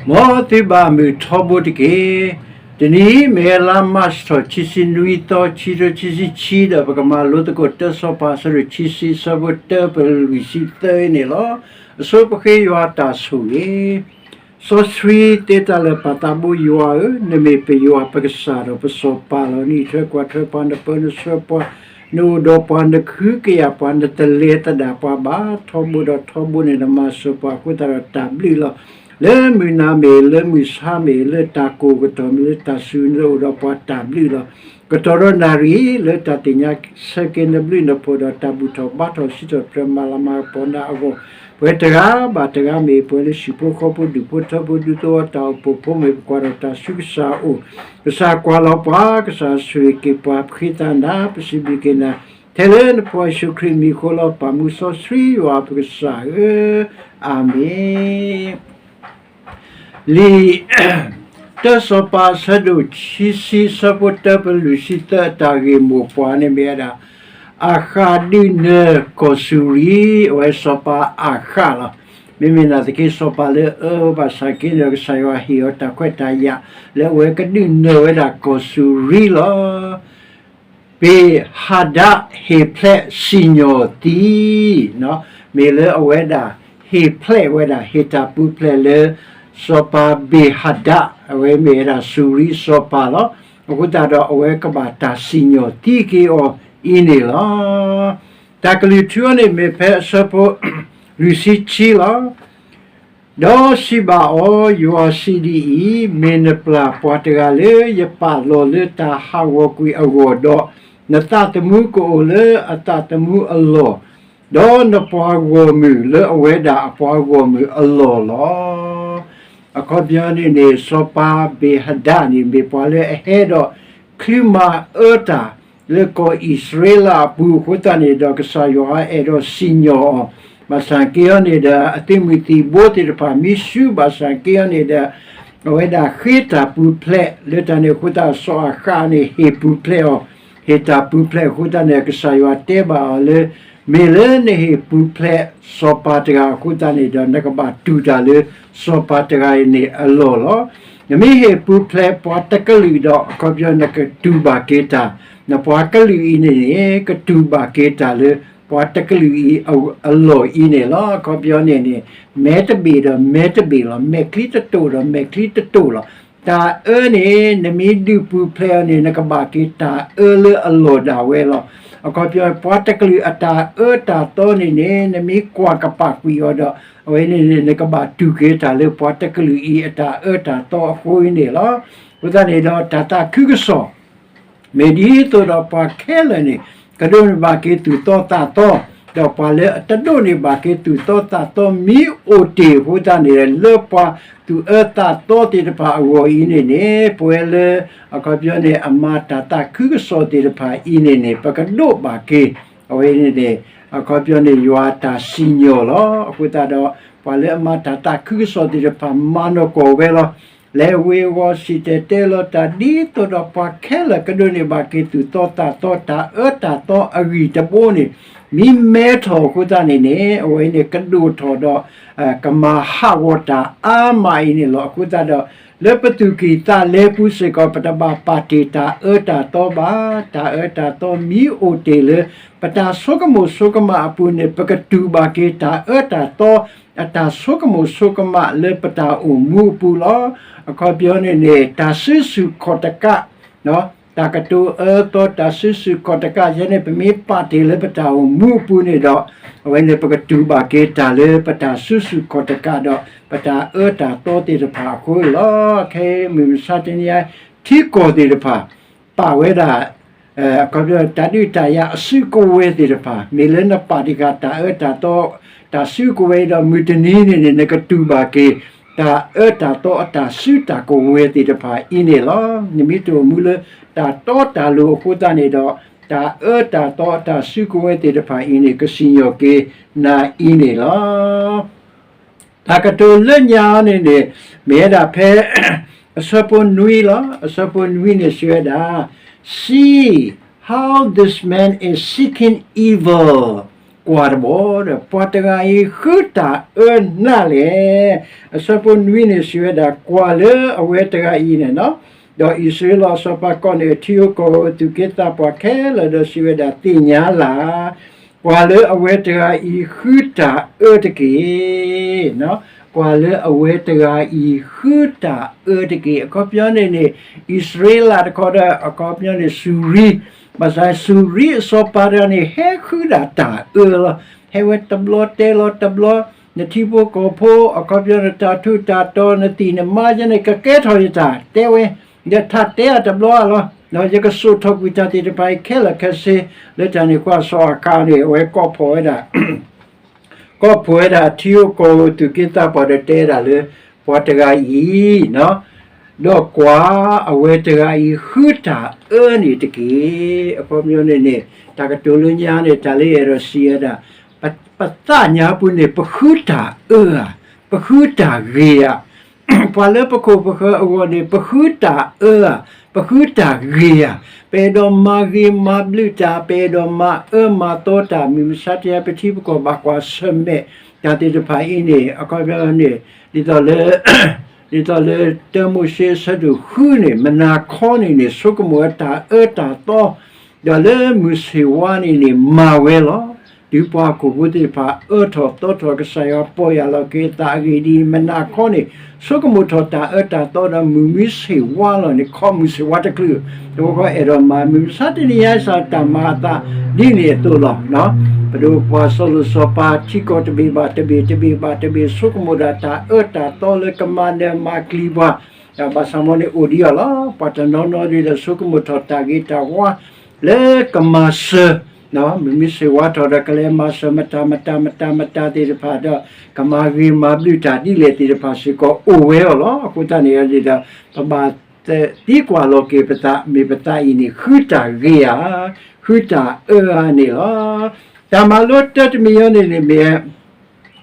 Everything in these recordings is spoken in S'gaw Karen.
မ်သုဘၣ်မုာ်ထီဘိတက့ၢ်. တနံၤအံၤမ့ၢ်လါမၢ်ၡး ခံဆံနွံသီ ခံကထိခံဆံခံ ဒီးပကမၤလိသကိးတၢစီၤပၤ အဆၢဒိၣ်ခံဆံ အဆၢဖိတၢ ပလွံၢ်ဆံသၢန့ၣ်လီၤ. အဆိပဃ့ယွၤတၢ်ဆိၣ်ဂ့ၤ. စီဆှံသ့တၢ်လၢာ် ပၢ်သးဘိယွၤဧၢ, နမ့ၢ်ပယွၤပကစၢ် ဒီးပစီၤပၤလီၤ. နအံးထွဲကွၢ်ထွဲပှၤ, နပၢနဆှၢပှၤ, နအိၣ်ဒီးပှၤ, နကဟုကယာ်ပှၤ, နတလဲၤသဒၣ်ပှၤဘၣ်. ထီဘိဒီးထီဘိန့ၣ် နမၤစၢၤပှၤအဃိသတးဒီးတၢ်ဘျုးလီၤ. လၢမုၢ်နၤမ့ၢ်, လၢမုၢ်ဆါမ့ၢ်, လၢတၢ်ကိၢ်ကတီၢ်မ့ၢ်, လၢတၢ်စူၤလၢအိၣ်ဒီးပှၤတၢ်ဘျုးလီၤ. ကတီၢ်ဒီးနၣ်ရံၣ် လၢတၢ်သ့ၣ်ညါဆၢက့ၤနဘျုးနဖှိၣ်ဒီး တၢ်ဘူၣ်ထီၣ်ဘါထီၣ်စံးထီၣ်ပတြၢၤ မၤလၤမၤကပီၤနၤအဂီၢ်, ပဝဲတဂၤဘၣ်တဂၤမ့ၢ်, ပဝဲလၢဟံၣ်ဖိဃီဖိ ဒူၣ်ဖိထၢဖိ ဒူသဝီ တၢ်အိၣ်ဖှိၣ်ဖိမ့ၢ်, ပကွၢ်ထီၣ်တၢ်ဆူကစၢ်အအိၣ်, ကစၢ်ကွၢ်လီၤပှၤ, ကစၢ်ဆိၣ်ဂ့ၤက့ၤပှၤ, ပဃ့သးနၤ, ပစံးဘျုးက့ၤနၤ, ထဲလၢနဖိယ့ၣ်ၡူးခရံာ်မံၤအဃိလီၤ. ပၢ်မူစီဆှံယွၤပကစၢ်ဧၢ, အၤမ့ၣ်. လံာ်တၢစီၤပၤ အဆၢဒိၣ်ခံဆံ အဆၢဖိတၢ ပလွံၢ်ဆံသၢ အတၢ်ဂ့ၢ်မိၢ်ပှၢ်န့ၣ်မ့ၢ်ဝဲဒၣ် အၤဃးဒုးနၢၤကီၢ်စူၤရံ, အဝဲစီၤပၤအၤဃးလီၤ. မ့မ့ၢ်နာ်သက့ စီၤပၤလၢအအၢဘၣ်ဆၣ်က့န့ၣ်ဒီး ကစၢ်ယွၤဟ့ၣ်အီၤတၢ်ခွဲးတၢ်ယာ် လၢအဝဲကဒုးနၢၤဝဲဒၣ်ကီၢ်စူၤရံလီၤ. ဘ့ၣ်ဟဒးဟ့ၣ်ဖျဲးစံၣ်ညီၣ်သံ, မ့ၢ်လၢအဝဲဒၣ်ဟ့ၣ်ဖျဲးဝဲဒၣ် ဟ့ၣ်တၢ်ပူၤဖျဲးလၢ စီၤပၤဘ့ၣ်ဟဒး, အဝဲမ့ၢ်ဝဲဒၣ်စူၤရံစီၤပၤလီၤ. အဃိသတးဒီးအဝဲကဘၣ်တၢ်စံၣ်ညီၣ်သံက့ၤအီၤအံၤန့ၣ်လီၤ. တၢ်ကလုၢ်ထူအီၤန့ၣ်မ့ၢ်ဖဲအဆၢဖိလွံၢ်ဆံခံလီၤ. ဒီးစံးဘၣ်အီၤ, ယွၤစံးဒ်အံၤ, မ့ၢ်နပျၢ်ပှၤတဂၤလၢယပာ်လီၤလၢတၢ်ဟးဂီၤကွံာ်အဂီၢ်ဒီး, နသးသမူကအိၣ်လၢအသးသမူအလီၢ်, ဒီးနပှၤဂီၢ်မုၢ်လၢအဝဲဒၣ်အပှၤဂီၢ်မုၢ်အလီၢ်လီၤ. အခီပညီန့ၣ်န့ၣ် စီၤပၤဘ့ၣ်ဟဒးန့ၣ် မ့ၢ်ပှၤလၢအဟဲဒီးချုးမၤအၢတၢ် လၢကီၢ်အံၣ်စရ့လးအပူၤအဃိသတးန့ၣ်ဒီး ကစၢ်ယွၤအဲၣ်ဒိးစံၣ်ညီၣ်အီၤ, ဘၣ်ဆၣ်က့အီၤန့ၣ်ဒီး အသုးမုၢ်သံၣ်ဘိသ့ၣ်တဖၣ်မ့ၢ်ဆူးဘၣ်ဆၣ်က့အီၤန့ၣ်ဒီး အဝဲဒၣ်ဃ့တၢ်ပူၤဖျဲးလၢတၢ်န့ၣ်အဃိသတး စီၤအၤဃးန့ၣ်ဟ့ၣ်ပူၤဖျဲးအီၤ, ဟ့ၣ်တၢ်ပူၤဖျဲးအဃိသတးန့ၣ် ကစၢ်ယွၤတဲဘၣ်အီၤလၢ မ့ၢ်လၢနဟ့ၣ်ပူၤဖျဲးစီၤပၤတဂၤအဃိသတးန့ၣ်ဒီး နကဘၣ်တူၢ်တၢ်လၢစီၤပၤတဂၤအံၤန့ၣ်အလီၢ်လီၤ. နမ့ၢ်ဟ့ၣ်ပူၤဖျဲးပှၤတကလုာ်ဒီး အခီပညီနကတူၢ်ဘၣ်က့ၤတၢ်, နပှၤကလုာ်အံၤန့ၣ်န့ၣ် ကတူၢ်ဘၣ်က့ၤတၢ်လၢပှၤတကလုာ်အံၤအလီၢ်အံၤန့ၣ်လီၤ. အခီပညီန့ၣ်န့ၣ် မဲာ်တဘ့ၣ်ဒီးမဲာ်တဘ့ၣ်လီၤ, မဲာ်ချံတတိာ်ဒီးမဲာ်ချံတတိာ်လီၤ. တၢ်အၢန့ၣ် နမ့ၢ်ဒုးပူၤဖျဲးအီၤန့ၣ် နကဘၣ်က့ၤတၢ်အၢလၢအလီၢ်ဒၣ်ဝဲလီၤ. အခီပညီ ပှၤတကလုာ်အတၢ်အၢတၢ်သီန့ၣ်န့ၣ် နမ့ၢ်ကွၢ်ကပာ်ကွံာ်အီၤဒီး အဝဲန့ၣ်န့ၣ် နကဘၣ်တူၢ်က့ၤတၢ်လၢပှၤတကလုာ်အံၤအတၢ်အၢတၢ်သီအဃိအံၤန့ၣ်လီၤ. အဃိသတးန့ၣ်ဒီး တၢ်သးခုကစီၣ် မ့ၢ်ဒ်သိးဒီးပှၤခဲလၢာ်န့ၣ် ကဒိးန့ၢ်ဘၣ်က့ၤသူၣ်သီသးသီ, ဒီးပှၤလၢအတဒိးန့ၢ်ဘၣ်က့ၤသူၣ်သီသးသီမ့ၢ်အိၣ်တ့ၢ်အဃိသတးန့ၣ် လၢပှၤသူၣ်အၢသးသီသ့ၣ်တဖၣ်အဂီၢ်အံၤန့ၣ်န့ၣ် ပဝဲလၢ အခီပညီန့ၣ် အမၤတၢ်သးခုကစီၣ်သ့ၣ်တဖၣ်အံၤန့ၣ်န့ၣ် ပကဒိးဘၣ်က့ၤ အဝဲန့ၣ်န့ၣ် အခီပညီန့ၣ် ယွၤတၢ်စံၣ်ညီၣ်လီၤ. အဃိသတးဒီး ပှၤလၢအမၤတၢ်သးခုကစီၣ်သ့ၣ်တဖၣ် မၤနီၢ်ကီၢ်ဝဲလီၤ. လဲၤဝ့ၤဝီၤ စံၣ်တဲၤတဲလီၤတၢ် ဒ်သိးဒီးပှၤခဲလၢာ်ကဒိးန့ၢ်ဘၣ်က့ၤသူၣ်သီသးသီ တၢ်အၢတၢ်သီအဂံၢ်တဘိန့ၣ် မ့ၢ်မဲထီၣ်အဃိသတးန့ၣ်န့ၣ် အဝဲန့ၣ်ကဒိၣ်ထီၣ်ဒီး ကမၤဟးဂီၤတၢ်အါမးအံၤန့ၣ်လီၤ. အဃိသတးဒီး လၢပသူၣ်ကံၢ်သးလဲပူၤစ့ၢ်ကီး ပတဘၣ်ပာ်တ့ၢ်တၢ်အၢတၢ်သီဘၣ်. တၢ်အၢတၢ်သီမ့ၢ်အိၣ်တ့ၢ်လၢ ပတၢ်ဆိကမိၣ်ဆိကမးအပူၤန့ၣ် ပကတူၢ်ဘၣ်က့ၤတၢ်အၢတၢ်သီ အတၢ်ဆိကမိၣ်ဆိကမးလၢပတၢ်အိၣ်မူအပူၤလီၤ. အခီပညီန့ၣ်န့ၣ် တၢ်စုဆူၣ်ခီၣ်တကး တၢ်ကတိၤအၢသီ တၢ်စုဆူၣ်ခီၣ်တကး ယဲန့ၣ် ပမ့ၢ်ပာ်တ့ၢ်လၢပတၢ်အိၣ်မူအပူၤန့ၣ်ဒီး အဝဲန့ၣ် ပကတူၢ်ဘၣ်က့ၤတၢ်လၢပတၢ်စုဆူၣ်ခီၣ်တကးဒီး ပတၢ်အၢတၢ်သီသ့ၣ်တဖၣ်အဃိလီၤ. ခဲအံၤမုၢ်မဆါတနံၤအံၤ ထံကီၢ်သ့ၣ်တဖၣ် ပာ်ဝဲဒၣ် အခီပညီ တၢ်ဒုးတၢ်ယၤအစုကဝဲၤသ့ၣ်တဖၣ် မ့ၢ်လၢနပာ်တ့ၢ်ဃာ်တၢ်အၢတၢ်သီ တၢ်စုကဝဲၤအံၤဒီး မုၢ်တနံၤန့ၣ်န့ၣ် နကတူၢ်ဘၣ်က့ၤ တၢ်အၢတၢ်သီအတၢ်စုတၢ်ကဝဲၤသ့ၣ်တဖၣ်အံၤန့ၣ်လီၤ. နမ့ၢ်တအိၣ်မူလၢတၢ်တီတၢ်လိၤအဃိသတးန့ၣ်ဒီး တၢ်အၢတၢ်သီအတၢ်စုကဝဲၤသ့ၣ်တဖၣ်အံၤန့ၣ် ကစံၣ်ညီၣ်က့ၤနၤအံၤန့ၣ်လီၤ. တၢ်ကတိၤလၢညါန့ၣ်န့ၣ် မ့ၢ်ဝဲဒၣ်ဖဲ အဆၢဖိနွံလီၤ. အဆၢဖိနွံန့ၣ်စံးဝဲဒၣ်, See how this man is seeking evil ကွၢ်တဘီဒီး ပှၤတဂၤအံၤဃုတၢ်အၢနးလဲၣ်. အဆၢဖိနွံန့ၣ်စံးဝဲဒၣ် ကွၢ်လၢအဝဲတဂၤအံၤန့ၣ်လီၤ. ဒီးအံၣ်စရ့လးအစီၤပၤကိးန့ၢ်အထံအိၣ်ကီၢ်အိၣ် သူၣ်က့သးပှၢ်ခဲလၢာ်ဒီးစံးဝဲဒၣ် သ့ၣ်ညါလၢ် ကွၢ်လၢအဝဲတဂၤအံၤဃုတၢ်အၢတက့ၢ်. ကွၢ်လၢအဝဲတဂၤအံၤဃုတၢ်အၢတက့ၢ်. အခီပညီန့ၣ်န့ၣ် အံၣ်စရ့လးတခီဒီး အခီပညီန့ၣ် စူၤရံ, ဘၣ်ဆၣ်စူၤရံအစီၤပၤတဂၤန့ၣ် ဟဲဃုဒၣ်တၢ်အၢလီၤ. ဟဲဝဲတဘျီတဲလီၤတဘျီ, နထံဖိကီၢ်ဖိ အခီပညီနတၢ်ထူးတၢ်တီၤ နသံၣ်နမါယဲန့ၣ် ကကဲထီၣ်ယတၢ်တဲဝဲ, ဒီးထးတဲအတဘျီအလီၤ. ဒီးယကစိာ်ထီၣ်ကွံာ်တၢ်သ့ၣ်တဖၣ်အံၤခဲလၢာ်ခဲဆ့, လၢတၢ်န့ၣ်ကွၢ်စီၤအၤဃးန့ၣ် အဝဲကိးဖှိၣ်ဝဲဒၣ် ကိးဖှိၣ်ဝဲဒၣ်အထံအိၣ်ကီၢ်အိၣ် သူၣ်က့သးပှၢ်ဒီးတဲဒၣ်လၢ ပှၤတဂၤအံၤ, ဒီးကွၢ်အဝဲတဂၤအံၤဃုတၢ်အၢန့ၣ်တက့ၢ်. အခီပညီန့ၣ်န့ၣ် တၢ်ကတိၤလၢညါန့ၣ် တၢ်လၢအဲၣ်ဒိးစံးဝဲဒၣ် ပသးညါပူၤန့ၣ် ပဃုတၢ်အၢဧါ, ပဃုတၢ်ဂ့ၤဧါ, ပှၤလၢပခိၣ်ပဃၢၤအဂီၢ်န့ၣ် ပဃုတၢ်အၢဧါ, ပဃုတၢ်ဂ့ၤဧါ, ပအဲၣ်ဒိးမၤဂ့ၤမၤဘျုးတၢ်, ပအဲၣ်ဒိးမၤအၢမၤသီတၢ်, မုၢ်မဆါတနံၤအံၤ ပထံပကီၢ်ဘၣ်ကွၢ်ဆၢၣ်မဲာ်တၢ်သ့ၣ်တဖၣ်အံၤန့ၣ် အခီပညီန့ၣ် ဒ်သိးလၢ ဒ်သိးလၢတၢမိၤၡ့အဆၢဒိၣ်ဃုန့ၣ် မုၢ်နၤခီန့ၣ်န့ၣ် ဆိကမိၣ်ဝဲတၢ်အၢတၢ်သီ, ဒီးလၢမုၢ်ဆ့ၣ်ဝါန့ၣ်န့ၣ် မၤဝဲလီၤ. တုၤပှၤဟီၣ်ခိၣ်ဖိသ့ၣ်တဖၣ် အၢထီၣ်သီထီၣ် ကစၢ်ယွၤပီၢ်ယၢ်လီၤက့ၤအသးအဂ့ၢ်ဒ်အံၤ, မုၢ်နၤခီန့ၣ် ဆိကမိၣ်ထီၣ်တၢ်အၢတၢ်သီဒီး မုၢ်မုၢ်ဆ့ၣ်ဝါလီၤန့ၣ် ခီမုၢ်ဆ့ၣ်ဝါတချုး, တဝီဃီအဲၣ်ဒိးမၤ မုၢ်မဆါတနံၤညါစ့ၢ်တၢ်မၤအသး ဒ်န့ၣ်အသိးလီၤ. ပဒိၣ်ပှၤစီၤလိာ်စီၤပၤ ထံကီၢ်တဘ့ၣ်ဘၣ်တဘ့ၣ် တဘ့ၣ်ဘၣ်တဘ့ၣ် ဆိကမိၣ်ဒၣ်တၢ်အၢတၢ်သီလၢကမၤနၢၤမၤကျံၤပှၤ, ဒီးဘၣ်ဆၣ်မ့ၢ်န့ၣ်အိၣ်ဒံးအီၤလီၤ. ပှၤတနီၤနီၤဒ်ဒီး ဆိကမိၣ်ထီၣ်တၢ်ဂ့ၤတၢ်ဝါ လၢကမၤစၢၤ, မုၢ်မုၢ်ဆ့ၣ်ဝါထီၣ်ဒီး ကလဲၤမၤစၢၤမတၤမတၤမတၤမတၤသ့ၣ်တဖၣ်ဒီး ကမၤဂ့ၤမၤဘျုးတၢ်ဒ်လဲၣ်သ့ၣ်တဖၣ်စ့ၢ်ကီးအိၣ်ဝဲအီၤလီၤ. အဃိသတးန့ၣ်ဒီး ပဘၣ်သံကွၢ်လီၤက့ၤပသး မ့ၢ်ပသးအံၤန့ၣ် ဃုတၢ်ဂ့ၤဧါ, ဃုတၢ်အၢဧါန့ၣ်လီၤ. တၢ်မၤလိတၢတမံၤအံၤန့ၣ်န့ၣ်မ့ၢ်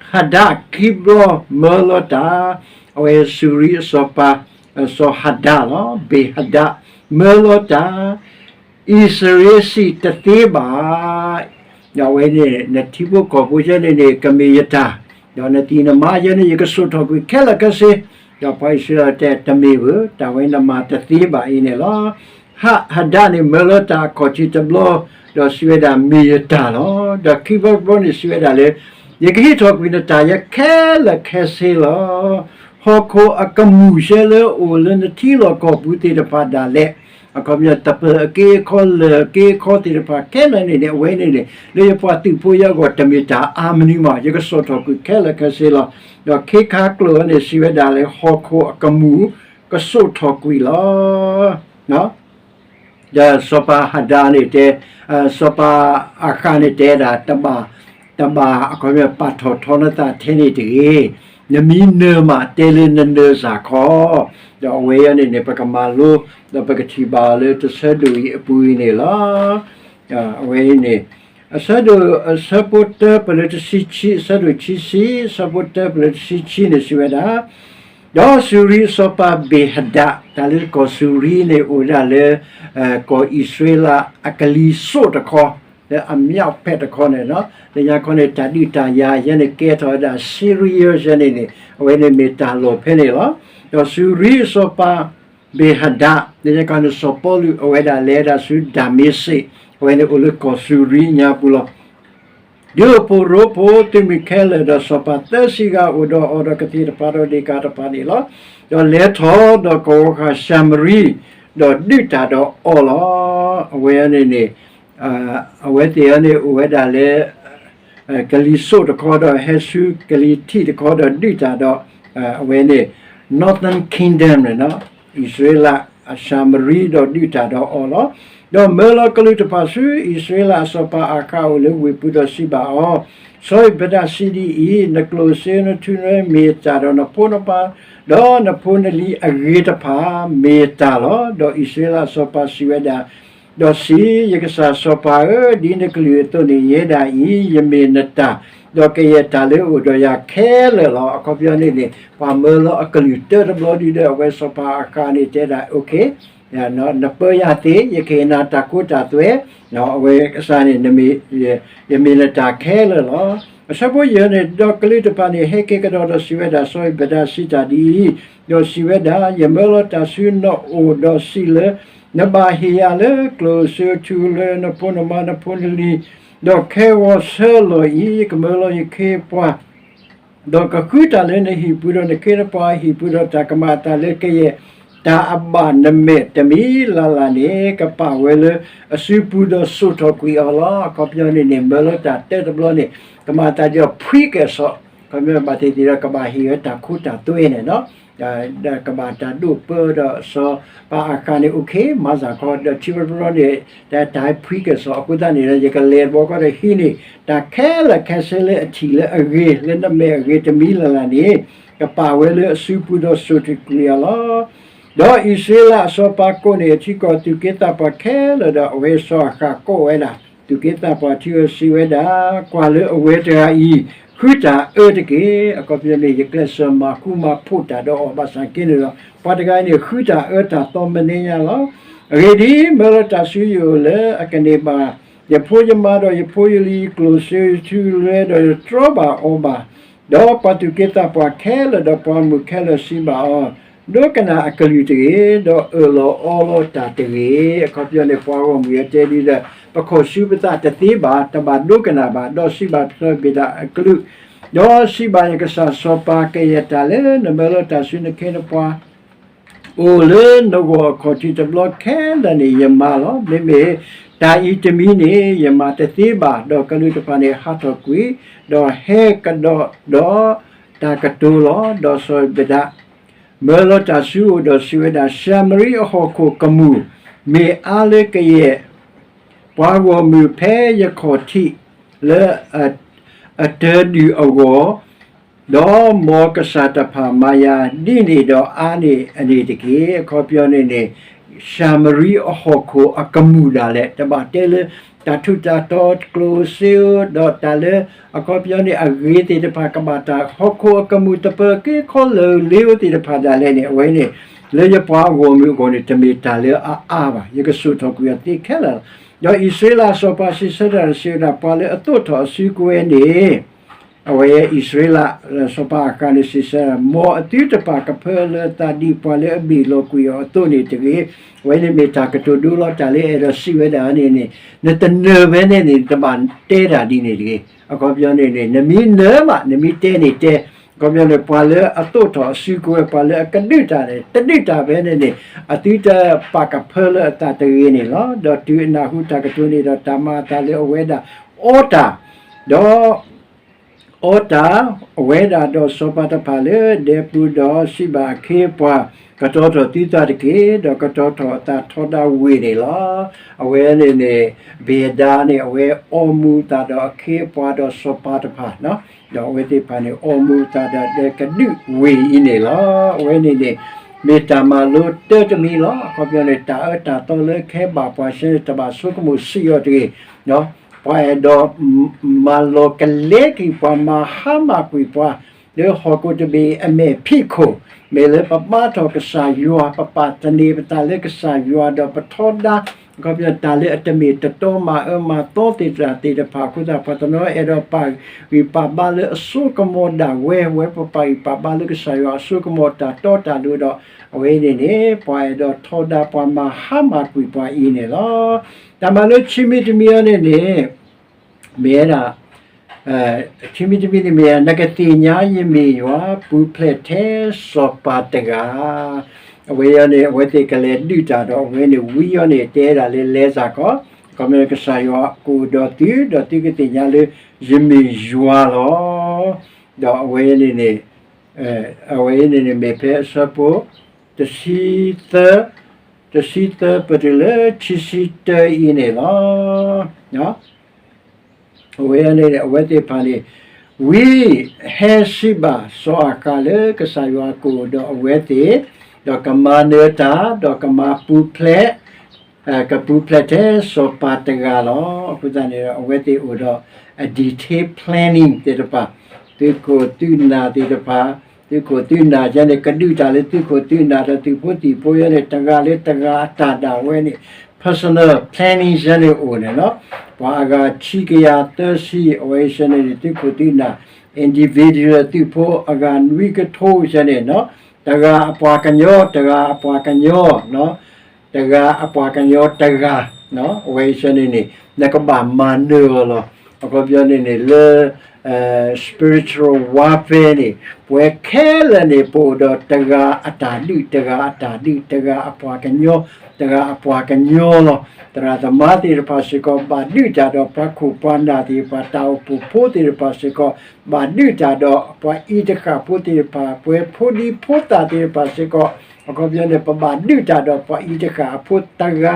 ဟဒၣ်ခံဘျီမၢလီၤတၢ်, အဝဲစူၤရံအစီၤပၤ စီၤဟဒၣ်လီၤ, ဘ့ၣ်ဟဒၣ် မၢလီၤတၢ်, အံၣ်စရ့လးစံၣ်တသ့ဘၣ်. ဒီးအဝဲန့ၣ် နထံဖိကီၢ်ဖိယဲန့ၣ်န့ၣ် ကမ့ၢ်ယတၢ်, ဒီးနသံၣ်နမါယဲန့ၣ် ယကစိာ်ထီၣ်ကွံာ်ခဲလၢာ်ခဲဆ့, ဒီးပှၤအံၣ်စရ့လးတဲ တမ့ၢ်ဘၣ်, တၢ်ဝဲနမၤတသ့ဘၣ်အံၤန့ၣ်လီၤ. ဟ ဟဒၣ်န့ၣ် မၢလီၤတၢ်အခီၣ်ထံးတဘျီ, ဒီးစံးဝဲဒၣ် မ့ၢ်ယတၢ်လီၤ. ဒီးခံဘျီတဘျီန့ၣ် စံးဝဲဒၣ်လၢ ယကဟ့ၣ်ထီၣ်ကွံာ်နတၢ်ယဲခဲလၢာ်ခဲဆ့လီၤ. ဟီၣ်ခိၣ်အကမူၣ်ရှဲလၢအိၣ်လၢနထံလီၢ်ကီၢ်ပူၤသ့ၣ်တဖၣ်ဒၣ်လဲာ်, အခီပညီ သပၢၤအက့အခီ လၢၢ်အက့အခီသ့ၣ်တဖၣ်ခဲလၢာ်န့ၣ်န့ၣ် အဝဲန့ၣ်န့ၣ် လၢယပှၤသုးဖိယဲအဂီၢ် တမ့ၢ်တၢ်အါမနုၤမး, ယကစိာ်ထီၣ်ကွံာ်ခဲလၢာ်ခဲဆ့လီၤ. ဒီးခ့ခါကျိာ်န့ၣ် စံးဝဲဒၣ်လၢ ဟီၣ်ခိၣ်အကမူၣ် ကစိာ်ထီၣ်ကွံာ်လီၤ. ဒီးစီၤပၤဟဒၣ်န့ၣ်တဲ, စီၤပၤအဃးန့ၣ်တဲဒၣ် တဘၣ်, တဘၣ် အခီပညီ ပာ်ထီၣ်ထီနသးထဲန့ၣ်တဂ့ၤ, နမ့ၢ်နၢၤမး တဲလၢနနၢၤစ့ၢ်ကီး, ဒီးအဝဲအံၤန့ၣ်န့ၣ် ပကမၤလိ ဒီးပကထံၣ်ဘၣ်အီၤလၢတဆၢဒိၣ်အံၤအပူၤအံၤန့ၣ်လီၤ. အဝဲအံၤန့ၣ် အဆၢဒိၣ် အဆၢဖိတၢပလၢတဆံခံ, အဆၢဒိၣ်ခံဆံ အဆၢဖိတၢပလၢတဆံခံန့ၣ် စံးဝဲဒၣ်, ဒီးစူၤရံအစီၤပၤဘ့ၣ်ဟဒၣ်, တၢ်လၢကီၢ်စူၤရံန့ၣ် အိၣ်ဝဲဒၣ်လၢ ကီၢ်အံၣ်စရ့လးအကလံၤစိးတခီ, လၢအမြောက်ဖက်တခီန့ၣ်, လၢညါခီန့ၣ် တၢ်ဒုးတၢ်ယၤယဲန့ၣ် ကဲထီၣ်ဝဲဒၣ် Syria ယဲန့ၣ်န့ၣ် အဝဲန့ၣ်မ့ၢ်တၢ်လီၢ်ဖဲန့ၣ်လီၤ. ဒီးစူၤရံအစီၤပၤ ဘ့ၣ်ဟဒၣ်, လၢညါခီန့ၣ် စီၤပီလူးအဝဲဒၣ်လဲၤဒၣ်ဆူဒၤမ့းစ့း, အဝဲန့ၣ်အိၣ်လၢကီၢ်စူၤရံညါပူၤလီၤ. ဒုးအိၣ်ဖှိၣ်ရိဖှိၣ်သုးမုၢ်ခဲလၢာ်ဒီးစီၤပၤသၢဆံဂၤအိၣ်ဒီးအီၤဒီးကသ့ၣ်တဖၣ်ဒီးဒ့ၣ်ကၤတဖၣ်န့ၣ်လီၤ. ဒီးလဲၤထီၣ်ဒီးကဝီၤဃာ်ၡၤမရံ, ဒီးဒုးတၢ်ဒီးအီၤလီၤ. အဝဲန့ၣ်န့ၣ် အဝဲသ့ၣ်အံၤန့ၣ်အိၣ်ဝဲဒၣ်လၢ ကလံၤစိးတခီဒီးဟဲဆူကလံၤထံးတခီဒီးဒုးတၢ်ဒီး အဝဲန့ၣ် Northern Kingdom န့ၣ် အံၣ်စရ့လး အၡၤမရံဒီးဒုးတၢ်ဒီးအီၤလီၤ. ဒီးမၢလီၤကလူးတဖၣ်ဆူအံၣ်စရ့လးအစီၤပၤအၤဃးအိၣ်လၢဝ့ၢ်ပူၤဒီး စံးဘၣ်အီၤ, စီၤအံၣ်ဘဒးစံးဒ်အံၤ, နကျိၣ်စ့နထူနရ့မ့ၢ်ယတၢ်ဒီးနဖိနပၢ် ဒီးနဖိနလံၤအဂ့ၤတဖၣ်မ့ၢ်ယတၢ်လီၤ. ဒီးအံၣ်စရ့လးအစီၤပၤစံးဝဲဒၣ်, ဒီးစံး, ယကစၢ်စီၤပၤဧၢ, ဒ်နကလုၢ်အသိးန့ၣ် ယဲဒၣ်အံၤ ယမ့ၢ်နတၢ်, ဒီးကယဲၢ်တၢ်လၢအိၣ်ဒီးယၤခဲလၢာ်လီၤ. အခီပညီန့ၣ်န့ၣ် ပှၤမၢလီၤအကလုၢ်တၢတဘျီဒုဒီး အဝဲစီၤပၤအၤဃးန့ၣ်တဲဒၣ် okay, နပၢယၤသ့, ယကဟ့ၣ်နၤတၢ်ခိတၢ်သွဲ, အဝဲကစၢ်န့ၣ် ယမ့ၢ်နတၢ်ခဲလၢာ်လီၤ. အဆၢဖိယဲၢ်န့ၣ်, ဒီးကလူးတဖၣ်န့ၣ် ဟဲက့ၤကဒီးဒီးစံးဝဲဒၣ်, စီၤအံၤဘဒၤစံးတၢ်ဒ်အံၤ, ဒီးစံးဝဲဒၣ်, ယမၢလီၤတၢ်ဆူနအိၣ်ဒီးစံးလၢ နဘၣ်ဟ့ၣ်ယၤလၢ ကျိၣ်စ့ထူလွဲ နဖိနမါနဖိနလံၤ, ဒီးခဲဂီၤဆၢလီၤအံၤ ယကမၢလီၤယခ့ယပှၤ ဒီးကဃုတၢ်လၢနဟံၣ်ပူၤဒီးနခ့နပှၤအဟံၣ်ပူၤ ဒီးတၢ်ကမၤအသးလၢကယဲၢ် တၢ်အဘၣ်နမဲာ်တမံၤလၢ်လၢ်န့ၣ် ကပာ်ဝဲလၢအစုပူၤဒီးစိာ်ထီၣ်ကွံာ်အီၤလီၤ. အခီပညီန့ၣ်န့ၣ် မၢလီၤတၢ်တၢတဘျီန့ၣ် ကမၤအသးဒီးဖှံက့ၤစီၤ, အခီပညီဘၣ်သ့ၣ်သ့ၣ်ဒီးကဘၣ်ဟ့ၣ်ဝဲတၢ်ခိတၢ်သွဲန့ၣ်လီၤ. ဒီးကဘၣ်တၢ်ဒိၣ်ပၢဒီးစီၤပၤအဃးန့ၣ် အိၣ်ခ့ မၤစၢ်ခီ ဒီးထံတဘျီန့ၣ် တၢ်ဟဲဖှံက့ၤစီၤအဃိသတးန့ၣ်ဒီး ယကလဲၤတဘျီဃီဒီးဟံးန့ၢ် တၢ်ခဲလၢာ်ခဲဆ့လၢအထံၣ်လၢအဂ့ၤ လၢနမဲာ်အဂ့ၤတမံၤလၢ်လၢ်န့ၣ် ကပာ်ဝဲလၢအစုပူၤဒီးစိာ်ထီၣ်ကွံာ်အီၤလီၤ. ဒီးအံၣ်စရ့လးအစီၤပၤကိးန့ၢ်အထံကီၢ်သူၣ်က့သးပှၢ်ခဲလၢာ်ဒီး အဝဲစီၤအဃးကိးဝဲဒၣ် သူၣ်က့သးပှၢ်ထံဧၢ စံးဝဲဒၣ်, ကွၢ်လၢအဝဲတဂၤအံၤ ဃုတၢ်အၢတက့ၢ်. အခီပညီန့ၣ် ယကျဲးစၢးမၤဃူမၤဖိးတၢ်ဒီးအီၤဘၣ်ဆၣ်က့န့ၣ်ဒီး ပှၤတဂၤအံၤန့ၣ် ဃုတၢ်အၢတၢ်သီမနုၤညါလီၤ. အဂ့ၢ်ဒ်အံၤ, မၢလီၤတၢ်ဆူယအိၣ်လၢအကန့ၢ်ဘၣ် ယဖိယမါဒီးယဖိယလံၤ ကျိၣ်စ့ထူလွဲ ဒီးယတြီဘၣ်အီၤဘၣ်. ဒီးပှၤသူၣ်က့သးပှၢ်ခဲလၢာ်ဒီးပှၤမုၣ်ခဲလၢာ်စံးဘၣ်အီၤ, ဒိကနၣ်အကလုၢ်တဂ့ၤ, ဒီးအၢၣ်လီၤအီလီၤတၢ်တဂ့ၤ. အခီပညီန့ၣ် ပှၤဂီၢ်မုၢ်အတဲဒ်ဒီး ပခိၣ်ဆူပသးတသ့ဘၣ်, တဘၣ်ဒိကနၣ်ဘၣ်, ဒီးစံးဘၣ်စီၤအံၤဘဒၤအကလုၢ်, ဒီးစံးဘၣ်ယကစၢ်စီၤပၤ ကယဲၢ်တၢ်လၢနမၢလီၤတၢ်ဆူနခ့နပှၤ အိၣ်လၢနဂီၢ်အခီၣ်ထံးတဘျီခဲလၢာ်န့ၣ် ယမၤလီၤ. မ့မ့ၢ်တၢ်အံၤတမံၤန့ၣ် ယမၤတသ့ဘၣ်. ဒီးကလူးတဖၣ်န့ၣ်ဟးထီၣ်ကွံာ်, ဒီးဟဲကဒီးဒီးတၢ်ကတိၤလီၤ. ဒီးစီၤအံၤဘဒၤ မၢလီၤတၢ်ဆူအအိၣ်ဒီးစံးဝဲဒၣ်, ၡၤမရံအဟီၣ်ခိၣ်ကမူၣ် မ့ၢ်အါလၢကယဲၢ် ပှၤဂီၢ်မုၢ်ဖဲယခီၣ်ထံးလၢအတၢၤဒုၣ်အဂီၢ်, ဒီးမ်ကစၢ်တဖၣ်မၤယၤဒ်န့ၣ်ဒီးအါန့ၢ်အန့ၣ်တက့ၢ်. အခီပညီန့ၣ်န့ၣ် ၡၤမရံအဟီၣ်ခိၣ်အကမူၣ်ဒၣ်လဲာ် တဘၣ်တဲလၢ တၢ်ထူးတၢ်တီၤကျိၣ်စ့ဧိၤ ဒီးတၢ်လၢအခီပညီန့ၣ် အဂ့ၤသ့ၣ်တဖၣ် ကဘၣ်တၢ်ဟီၣ်ခိၣ်အကမူၣ်သပၢၤက့ၤခီလၢာ်လ့ဧိၤသ့ၣ်တဖၣ်ဒၣ်လဲာ်န့ၣ် အဝဲန့ၣ် လၢယပှၤဂီၢ်မုၢ်အဂီၢ်န့ၣ် တမ့ၢ်တၢ်လၢအအါဘၣ်. ယကစိာ်ထီၣ်ကွံာ်အီၤသ့ခဲလၢာ်လီၤ. ဒီးအံၣ်စရ့လးအစီၤပၤစံးဆၢတၢ်ဒီးစံးဝဲဒၣ်, ပှၤလၢအသိးထီၣ်အစုကဝဲၤန့ၣ် အဝဲအံၣ်စရ့လးစီၤပၤအဃးန့ၣ်စံးဆၢ, မ်အသုတပာ်ကဖၢလၢအသးဒ်ပှၤလၢအဘ့ၣ်လီၤကွံာ်အီၤအသိးန့ၣ်တဂ့ၤ. အဝဲန့ၣ်မ့ၢ်တၢ်ကတိၤဒိလီၤတၢ်လၢအဲၣ်ဒိးစံးဝဲဒၣ်န့ၣ်န့ၣ် နတနၢၤဝဲန့ၣ်န့ၣ် နတဘၣ်တဲတၢ်ဒ်န့ၣ်တဂ့ၤ. အခီပညီန့ၣ်န့ၣ် နမ့ၢ်နၢၤဘၣ် နမ့ၢ်တဲန့ၣ်တဲ, အခီပညီန့ၣ် ပှၤလၢအသိးထီၣ်အစုကဝဲၤ ပှၤလၢအကဒုးတၢ်န့ၣ် တဒုးတၢ်ဖဲန့ၣ်န့ၣ် အသုတပာ်ကဖၢလၢအသးတဂ့ၤန့ၣ်လီၤ. ဒီးတုၤအနၢ်ဟူတၢ်ကတိၤန့ၣ်ဒီး တၢ်မၤအသးလၢအဝဲဒၣ်အီတၢ်, ဒီး အီတၢ်, အဝဲဒၣ်ဒီးစီၤပၤတဖၣ်လၢဒဲပူၤဒီးစံးဘၣ်အခ့အပှၤ, ကတီၤထီၣ်သုသးတက့ၢ်, ဒီးကတီၤထီၣ်အသးထီဒါဝ့ၢ်န့ၣ်လီၤ. အဝဲန့ၣ်န့ၣ် ဘံၣ်ဒါန့ၣ် အဝဲအီမူၤအသးဒီးအခ့အပှၤဒီးစီၤပၤတဖၣ်, ဒီးအဝဲသ့ၣ်တဖၣ်န့ၣ် အီမူၤအသးဒီးဒဲကဒုးဝ့ၢ်အံၤန့ၣ်လီၤ. အဝဲန့ၣ်န့ၣ် မ့ၢ်တၢ်မၤလိတၢတမံၤလီၤ. အခီပညီန့ၣ် တၢ်အၢတၢ်သီလၢကဟဲဘၣ်ပှၤဆဲန့ၣ် တဘၣ်ဆိကမိၣ်စံးအီၤတဂ့ၤ ပှၤအဲၣ်ဒိးမၤလီၤကလဲက့ၤပှၤ မၤဟါမၢ်ကွံာ်ပှၤ လၢဟီၣ်ခိၣ်တဘ့ၣ်အမဲာ်ဖံးခိၣ်, မ့ၢ်လၢပဘါထီၣ်ကစၢ်ယွၤ ပပာ်သန့ၤပသးလၢကစၢ်ယွၤ ဒီးပထီဒါ အခီပညီတၢ်လၢအတမ့ၢ်တတီမၤအၢမၤသီသ့ၣ်တဖၣ်သ့ၣ်တဖၣ်အဃိသတး ပှၤတနီၤအဲၣ်ဒိးပာ်ဂံၢ်ပာ်ဘါလၢအစိကမီၤဒၣ်ဝဲ, ဝဲပပာ်ဂံၢ်ပာ်ဘါလၢကစၢ်ယွၤအစိကမီၤတၢ်တီတၢ်လိၤဒီး အဝဲန့ၣ်န့ၣ် ပှၤအဲၣ်ဒိးထီဒါပှၤမၤဟါမၢ်ကွံာ်ပှၤအံၤန့ၣ်လီၤ. တၢ်မၤလိခံမံၤတမံၤအံၤန့ၣ်န့ၣ် မ့ၢ်ဝဲဒၣ် ခံမံၤတမံၤန့ၣ်မ့ၢ် နကသ့ၣ်ညါယမ့ၢ်ယွၤ ပူၤဖျဲးထဲစီၤပၤတဂၤ, အဝဲအံၤန့ၣ် အဝဲသ့ၣ်ကလဲၤဒုးတၢ်ဒီး အဝဲန့ၣ်ဝံအံၤန့ၣ် တဲဒၣ်လၢလဲၤစၢ်ကီး, အခီပညီကစၢ်ယွၤကအိၣ်ဒီးသု ဒီးသုကသ့ၣ်ညါလၢယမ့ၢ်ယွၤလီၤ. ဒီးအဝဲန့ၣ်န့ၣ် အဝဲအံၤန့ၣ်န့ၣ် မ့ၢ်ဖဲအဆၢဖိ တဆံသၢ တဆံသၢပတုၤလၢခံဆံတၢအံၤန့ၣ်လီၤ. အဝဲန့ၣ် အဝဲသ့ၣ်တဖၣ်န့ၣ် ဝံဟဲစံးဘၣ်စီၤအၤဃးလၢကစၢ်ယွၤကအိၣ်ဒီးအဝဲသ့ၣ်, ဒီးကမၤနၢၤတၢ်, ဒီးကမၤပူၤဖျဲး, ကပူၤဖျဲးထဲစီၤပၤတဂၤလီၤ. အဃိသတးန့ၣ် အဝဲသ့ၣ်အိၣ်ဒီးအ detail planning သ့ၣ်တဖၣ်, သုးခိၣ်သုးနၢ်သ့ၣ်တဖၣ်, သုးခိၣ်သုးနၢ်ယဲန့ၣ် ကဒုးတၢ်လၢသုးခိၣ်သုးနၢ်ဒီးသုးဖိသံၣ်ဖိယဲန့ၣ် တဂၤလၢတဂၤအတၢ်ဒၣ်ဝဲန့ၣ် personal planning ယဲန့ၣ်အိၣ်န့ၣ်လီၤ. ပှၤအဂၤဆံကယၤသၢဆံ အဝဲယဲန့ၣ်န့ၣ် သုးခိၣ်သုးနၢ် individual သုးဖိအဂၤနွံကထိယဲန့ၣ်နီၤ တဂၤအပှၤကညီ တဂၤအပှၤကညီ တဂၤအပှၤကညီတဂၤ အဝဲအံၤန့ၣ်န့ၣ် နကဘၣ်မၤနၢၤအီၤလီၤ. အခီပညီန့ၣ်န့ၣ် လၢ spiritual warfare န့ၣ် ပဝဲခဲလၢာ်န့ၣ် ပအိၣ်ဒီးတဂၤအတၢ်ဒုး တဂၤအတၢ်ဒုး တဂၤအပှၤကညီ တဂၤအပှၤကညီလီၤ. သရၣ်သမါသ့ၣ်တဖၣ်စ့ၢ်ကီး ဘၣ်ဒုးတၢ်ဒီးပှၤခိၣ်ပှၤနၢ်သ့ၣ်တဖၣ် တၢ်အိၣ်ဖှိၣ်ဖိသ့ၣ်တဖၣ်စ့ၢ်ကီး ဘၣ်ဒုးတၢ်ဒီးပှၤအံၤတဃၣ်ဖိသ့ၣ်တဖၣ် ပဝဲဖိဒံဖိသၣ်သ့ၣ်တဖၣ်စ့ၢ်ကီး အခီပညီန့ၣ် ပဘၣ်ဒုးတၢ်ဒီးပှၤအံၤတဃၣ်အဖိတဂၤ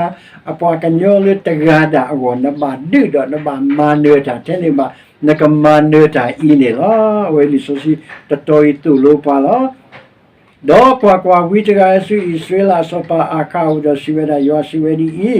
အပှၤကညီလၢတဂၤဒၣ်အဂီၢ် နဘၣ်ဒုးဒီးနဘၣ်မၤနၢၤတၢ်ထဲန့ၣ်ဘၣ် နကမၤနၢၤတၢ်အံၤန့ၣ်လီၤ. အဝဲလံာ်စီဆှံတတီၤအံၤသိၣ်လိပှၤလီၤ. ဒီးကွၢ်ကွၢ်, ဝံတဂၤဟဲဆူအံၣ်စရ့လးအစီၤပၤအၤခးအအိၣ်ဒီးစံးဝဲဒၣ်, ယွၤစံးဝဲဒ်အံၤ,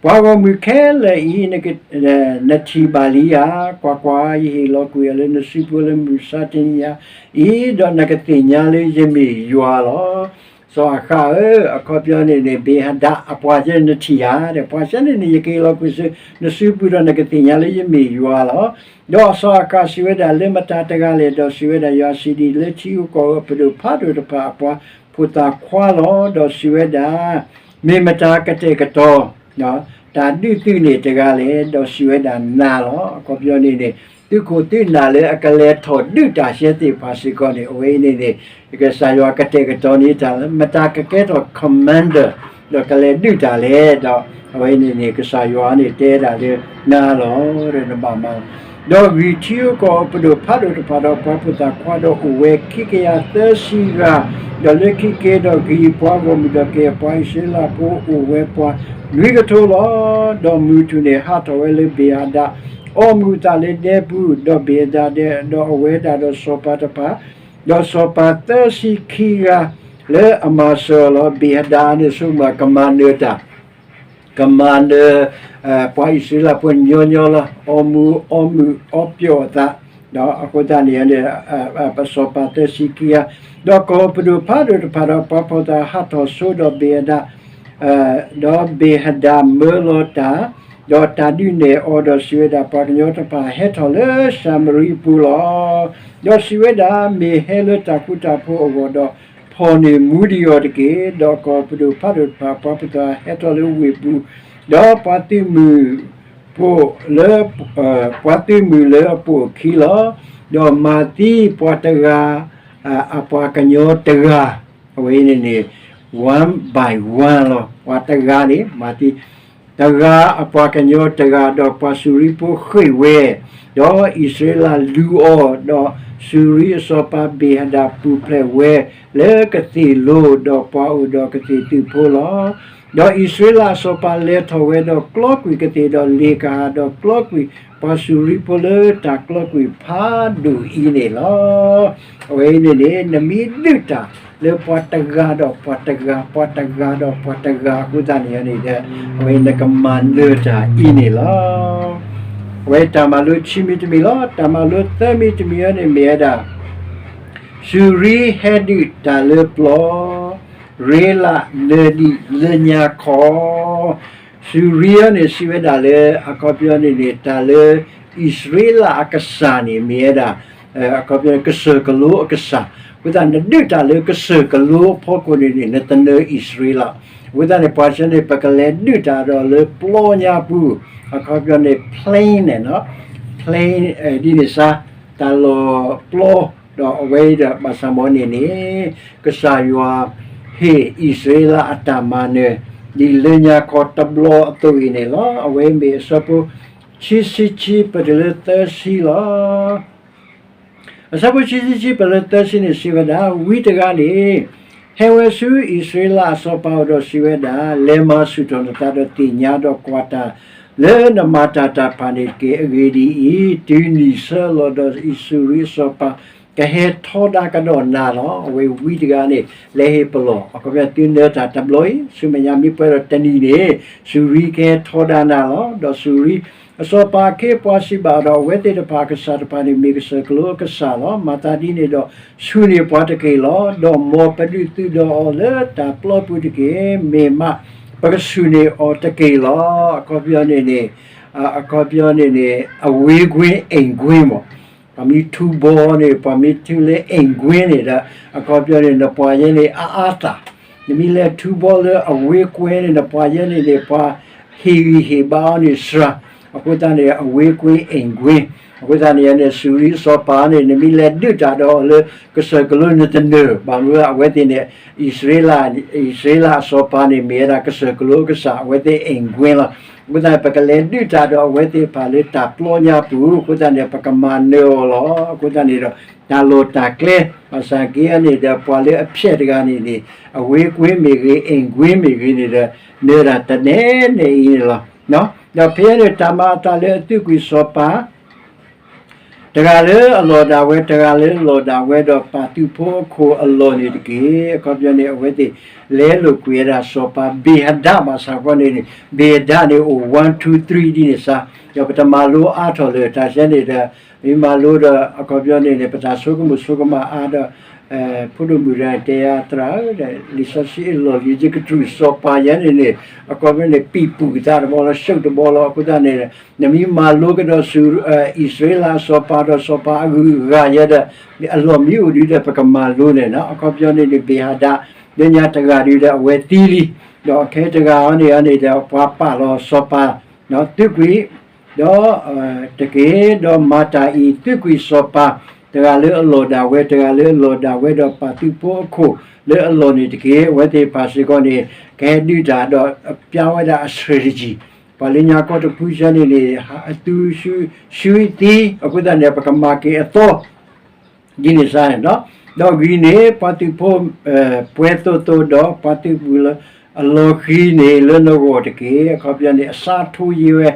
ပှၤဂီၢ်မုၢ်ခဲလၢာ်အံၤ နထံၣ်ဘၣ်လံဧါ. ကွၢ်ကွၢ်, ယဟ့ၣ်လီၤကွံာ်အီၤလၢနစုပူၤလၢမုၢ်မဆါတနံၤညါအံၤ, ဒီးနကသ့ၣ်ညါလၢယမ့ၢ်ယွၤလီၤ. စီၤအၤခးဧၢ, အခီပညီန့ၣ်န့ၣ် ဘ့ၣ်ဟဒးအပှၤကညီနထံၣ်ဧါ, ဒီးပှၤကညီန့ၣ်န့ၣ် ယကဟ့ၣ်လီၤကွံာ်ဆူနစုပူၤဒီးနကသ့ၣ်ညါလၢယမ့ၢ်ယွၤလီၤ. ဒီးစီၤအၤခးစံးဝဲဒၣ်, လၢမတၤတဂၤလဲၣ်. ဒီးစံးဝဲဒၣ်, ယွၤစံးဒ်အံၤ, လၢထံဂုၤကီၢ်ဂၤအပဒိၣ်ဖးဒိၣ်တဖၣ်အပှၤဖိသၣ်ခွါလီၤ. ဒီးစံးဝဲဒၣ်, မ့ၢ်မတၤကတဲာ်ကတီၤ တၢ်ဒုးသုန့ၣ်တဂၤလဲၣ်. ဒီးစံးဝဲဒၣ်နၤလီၤ. အခီပညီန့ၣ်န့ၣ် သုးခိၣ်သုးနၢ်လၢအကလဲၤထီၣ်ဒုးတၢ်ရှဲသ့ၣ်တဖၣ်စ့ၢ်ကီးန့ၣ် အဝဲအံၤန့ၣ်န့ၣ် ကစၢ်ယွၤကတဲာ်ကတီၤန့ၢ်တၢ်လၢ မတၤကကဲထီၣ် commander ဒီးကလဲၤဒုးတၢ်လဲၣ်. ဒီးအဝဲအံၤန့ၣ်န့ၣ် ကစၢ်ယွၤန့ၣ်တဲဒၣ်လၢနၤလီၤ, ဒီးနဘၣ်မၤလီၤ. ဒီးဂံၢ်ထံဂုၤကီၢ်ဂၤအပဒိၣ်ဖးဒိၣ်တဖၣ်ဒီးပှၤဖိသၣ်ခွါဒီးအိၣ်ဝဲ ခံကယၤသၢဆံဂၤ, ဒီးလၢခံက့ၤဒီးဂံၢ်ပှၤဂီၢ်မုၢ်ဒီးကယဲၢ်ပှၤအံၣ်စရ့လးဖိအိၣ်ဝဲပှၤနွံကထိလီၤ. ဒီးမုၢ်ထူၣ်န့ၣ်ဟးထီၣ်ဝဲလၢဘ့ၣ်ဟဒး အီမူၤအသးလၢဒဲပူၤ, ဒီးဘ့ၣ်ဟဒးဒီးအဝဲဒၣ်ဒီးစီၤပၤတဖၣ်, ဒီးစီၤပၤသၢဆံခံဂၤလၢအမၤစၢၤအီၤလီၤ. ဘ့ၣ်ဟဒးန့ၣ် ဆိကမိၣ်ကမၤနၢၤတၢ် ကမၤနၢၤ ပှၤအံၣ်စရ့လးဖိညီညီလီၤ. အီမူၤ အီမုာ် အီပျီၣ်အသး, ဒီးအဃိသတးန့ၣ်န့ၣ် ပစီၤပၤသၢဆံခံဂၤ, ဒီးကီၢ်ပဒိၣ်ဖးဒိၣ်တဖၣ်ဒီးပှၤဖိသၣ်ဟးထီၣ်ဆိဒီးဘ့ၣ်ဟဒး, ဒီးဘ့ၣ်ဟဒးမၢလီၤတၢ်, ဒီးတၢ်ဒုးနဲၣ်အီၤဒီးစံးဝဲဒၣ်, ပှၤကညီတဖၣ်ဟဲထီၣ်လၢၡၤမရံပူၤလီၤ. ဒီးစံးဝဲဒၣ်, မ့ၢ်ဟဲလၢတၢ်ဃူတၢ်ဖိးအဂီၢ်ဒီး ဖီၣ်န့ၢ်မူဒံးအီၤတက့ၢ်. ဒီးကီၢ်ပဒိၣ်ဖးဒိၣ်တဖၣ် ပှၤဖိသၣ်ဟဲထီၣ်လၢဝ့ၢ်ပူၤ, ဒီးပှၤသုးမုၢ်ပိာ်လၢ ပှၤသုးမုၢ်လၢအပိာ်အခံလီၤ. ဒီးမၤသံပှၤတဂၤ အပှၤကညီတဂၤ, အဝဲအံၤန့ၣ်န့ၣ် one by one လီၤ. ပှၤတဂၤန့ၣ် မၤသံ တဂၤအပှၤကညီတဂၤ, ဒီးပှၤစူၤရံဖိဃ့ၢ်ဝဲ, ဒီးအံၣ်စရ့လးလူၤအီၤ, ဒီးစူၤရံအစီၤပၤဘ့ၣ်ဟဒးပူၤဖျဲးဝဲလၢကသ့ၣ်လိၤ, ဒီးပှၤအိၣ်ဒီးကသ့ၣ်သုးဖိလီၤ. ဒီးအံၣ်စရ့လးအစီၤပၤလဲၤထီၣ်ဝဲဒီးကျီကွံာ်ကသ့ၣ်ဒီးလ့ၣ်ကဟၣ်, ဒီးကျီကွံာ်ပှၤစူၤရံဖိလၢတၢ်ကျီကွံာ်ဖးဒိၣ်အံၤန့ၣ်လီၤ. အဝဲအံၤန့ၣ်န့ၣ် နမ့ၢ်ဒုးတၢ်လၢပှၤတဂၤဒီးပှၤတဂၤ, ပှၤတဂၤဒီးပှၤတဂၤအဃိသတးန့ၣ်န့ၣ်ဒီး အဝဲနကမၤနၢၤတၢ်အံၤန့ၣ်လီၤ. အဝဲတၢ်မၤလိခံမံၤတမံၤလီၤ. တၢ်မၤလိသၢမံၤတမံၤအံၤန့ၣ်မ့ၢ်ဝဲဒၣ် စူၤရံဟဲဒုးတၢ်လၢပျီ, ရ့လးနၢၤဒံးလၢညါခီ စူၤရံအံၤန့ၣ် စံးဝဲဒၣ်လၢ အခီပညီန့ၣ်န့ၣ် တၢ်လၢအံၣ်စရ့လးအကစၢ်န့ၣ် မ့ၢ်ဝဲဒၣ် အခီပညီ ကစၢၢ်ကလိအကစၢ်, အဃိသတး နဒုးတၢ်လၢကစၢၢ်ကလိအဖီခိၣ်န့ၣ်န့ၣ် နတနၢၤအံၣ်စရ့လး, အဃိသတးန့ၣ် ပှၤစ့ၢ်န့ၣ် ပကလဲၤဒုးတၢ်ဒီးလၢပျီညါပူၤ, အခီပညီန့ၣ် plane န့ၣ်, plane ဒ်န့ၣ်စါ တၢ်လီၢ်ပျီ, ဒီးအဝဲအံၤဒီးဘၣ်ဆၣ်မ့ၢ်န့ၣ်န့ၣ် ကစၢ်ယွၤဟ့ၣ်အံၣ်စရ့လးအတၢ်မၤနၢၤ ဒ်လၢညါခီတဘျီအသိးအံၤန့ၣ်လီၤ. အဝဲမ့ၢ်အဆၢဖိခံဆံခံ ပတုၤလၢသၢဆံလီၤ. အဆၢဖိခံဆံခံ ပတုၤလၢသၢဆံန့ၣ် စံးဝဲဒၣ်, ဝံတဂၤန့ၣ် ဟဲဝဲဆူအံၣ်စရ့လးအစီၤပၤအအိၣ်ဒီးစံးဝဲဒၣ်, လဲၤမၤဆူၣ်ထီၣ်နသးဒီးသ့ၣ်ညါဒီးကွၢ်တၢ်လၢနမၤတၢ်တၢ်ဖးန့ၣ်တက့ၢ်. အဂ့ၢ်ဒ်အံၤ, တုၤနံၣ်ဆၢအလီၢ်ဒီး အံၣ်စူၤရံအစီၤပၤ ကဟဲထီဒါကဒီးနၤလီၤ. အဝဲဝံတဂၤန့ၣ် လဲၤဟ့ၣ်ပလီၢ်, အခီပညီ သုနၢၤတၢ်တဘျီအံၤ, ဆူမဲာ်ညါမ့ၢ်ပှဲၤဒီးတနံၤန့ၣ် စူၤရံကဟဲထီဒါနၤလီၤ. ဒီးစူၤရံ အစီၤပၤအခ့အပှၤစံးဘၣ်အီၤဒီး အဝဲသ့ၣ်တဖၣ်အကစၢ်တဖၣ်န့ၣ် မ့ၢ်ကစၢၢ်ကလိအကစၢ်လီၤ. မၤသးဒ်န့ၣ်ဒီး ဆူၣ်န့ၢ်ပှၤတက့ၢ်လီၤ. ဒီးမ်ပဒုးသုဒီးအီၤလၢတၢ်ပျီပူၤတက့ၢ်. မ့ၢ်မး ပကဆူၣ်န့ၢ်အီၤတက့ၢ်လီၤ. အခီပညီန့ၣ်န့ၣ် အခီပညီန့ၣ်န့ၣ် အဝ့ကွင်း အိမ်ကွင်း မ့ၢ် ပှၤမ့ၢ်ထူဘီန့ၣ် ပှၤမ့ၢ်ထူလၢ အိမ်ကွင်း န့ၣ်ဒီး အခီပညီန့ၣ် နပှၤယဲန့ၣ် အါအါသၣ်, နမ့ၢ်လဲၤထူဘီလၢအဝ့ကွင်းန့ၣ် နပှၤယဲန့ၣ်န့ၣ် ပှၤဟ့ၣ်ဂံၢ်ဟ့ၣ်ဘါအီၤန့ၣ်စှၤ, အဃိသတးန့ၣ် အဝ့ကွင်း အိမ်ကွင်း, အဃိသတးန့ၣ်န့ၣ် စူၤရံအစီၤပၤန့ၣ် နမ့ၢ်လဲၤဒုးတၢ်ဒီးအီၤလၢ ကစၢၢ်ကလိနတနၢၤ, ဘၣ်မနုၤအဝဲသ့ၣ်န့ၣ် အံၣ်စရ့လး အံၣ်စရ့လးအစီၤပၤန့ၣ် မ့ၢ်ဝဲဒၣ်ကစၢၢ်ကလိကစၢ် အဝဲသ့ၣ် အိမ်ကွင်း လီၤ. အဃိသတးန့ၣ် ပကလဲၤဒုးတၢ်ဒီးအဝဲသ့ၣ်တဖၣ်လၢတၢ်ပျီညါပူၤ အဃိသတးန့ၣ် ပကမၤနၢၤအီၤလီၤ. အဃိသတးန့ၣ်ဒီး တၢ်လီၢ်တၢ်ကျဲ ဘၣ်ဆၣ်က့န့ၣ်ဒီး ပှၤလၢအဖျဲးတဂၤန့ၣ်န့ၣ် အဝ့ကွင်း မ့ၢ်ဂ့ၤ အိမ်ကွင်း မ့ၢ်ဂ့ၤန့ၣ်ဒီး နၢၤတၢ်တနဲၤနဲၤအံၤန့ၣ်လီၤ. ဒီးဖဲန့ၣ် တၢ်မၤအသးလၢအသုးကွံာ်စီၤပၤ တဂၤလၢအလီၢ်ဒၣ်ဝဲ တဂၤလၢအလီၢ်ဒၣ်ဝဲ ဒီးပာ်သုးဖိအခိၣ်အလီၢ်န့ၣ်တက့ၢ်. အခီပညီန့ၣ် အဝဲသ့ၣ်လဲလိာ်ကွံာ်ဝဲဒၣ်စီၤပၤ ဘ့ၣ်ဟဒၣ် ဘၣ်ဆၣ်ဃီန့ၣ်န့ၣ် ဘ့ၣ်ဟဒၣ်န့ၣ်အိၣ် one two three ဒ်န့ၣ်စါ, ဒီးပတမၤလိအါထီၣ်လၢၤ တၢ်ဆဲန့ၣ်ဒီး မ့ၢ်မၤလိဒီး အခီပညီန့ၣ်န့ၣ် ပတၢ်ဆိကမိၣ်ဆိကမးအါဒီး ဖိဒိၣ်မုၣ်တဂၤတဲယၤ သရၣ်ဧၢ, လံာ်စီဆှံအလီၢ်လံၤ ယကတြူၢ်စီၤပၤယဲန့ၣ်န့ၣ် အခီပညီန့ၣ် ပံာ်ပူၤသးတဘီလီၤ ရှုံးတဘီလီၤ. အဃိသတးန့ၣ် နမ့ၢ်မၤလိကဒီးဆူ အံၣ်စရ့လးအစီၤပၤဒီးစီၤပၤအဂုၤအဂၤယဲဒီး အလီၢ်မ့ၢ်အိၣ်ဒုဒီး ပကမၤလိန့ၣ်လီၤ. အခီပညီန့ၣ်န့ၣ် ဘ့ၣ်ဟဒၣ် လၢညါတဂၤဒုဒီး အဝဲသံလံ, ဒီးခဲတဂၤအံၤန့ၣ်န့ၣ်ဒီး ပှၤပာ်လီၤစီၤပၤ သုးကွံာ် ဒီး တက့ၢ်, ဒီးမၤတၢ်အံၤ သုးကွံာ်စီၤပၤ တဂၤလၢအလီၢ်ဒၣ်ဝဲ တဂၤလၢအလီၢ်ဒၣ်ဝဲ ဒီးပာ်သုးဖိအခိၣ်လၢအလီၢ်န့ၣ်တက့ၢ်. အဝဲသ့ၣ်တဖၣ်စ့ၢ်ကီးန့ၣ် ကဟဲဒုးတၢ်ဒီး ပျါဝဲဒၣ်အ strategy, ပှၤလၢညါကီၢ်တဖုဆၢန့ၣ်န့ၣ် အသူဆူၣ်သံ, အဃိသတးန့ၣ် ပကမၤက့ၤအသီ ဒ်န့ၣ်စါန့ၣ်လီၤ. ဒီးဂံၢ်န့ၣ် ပှၤသုးဖိ ပှဲၤသိးသိးဒီး ပှၤသုးမုၢ်လၢအလီၢ်ဃံၤန့ၣ် လၢနဂီၢ်တက့ၢ်. အခီပညီန့ၣ် အစးထိယ့ဝဲ,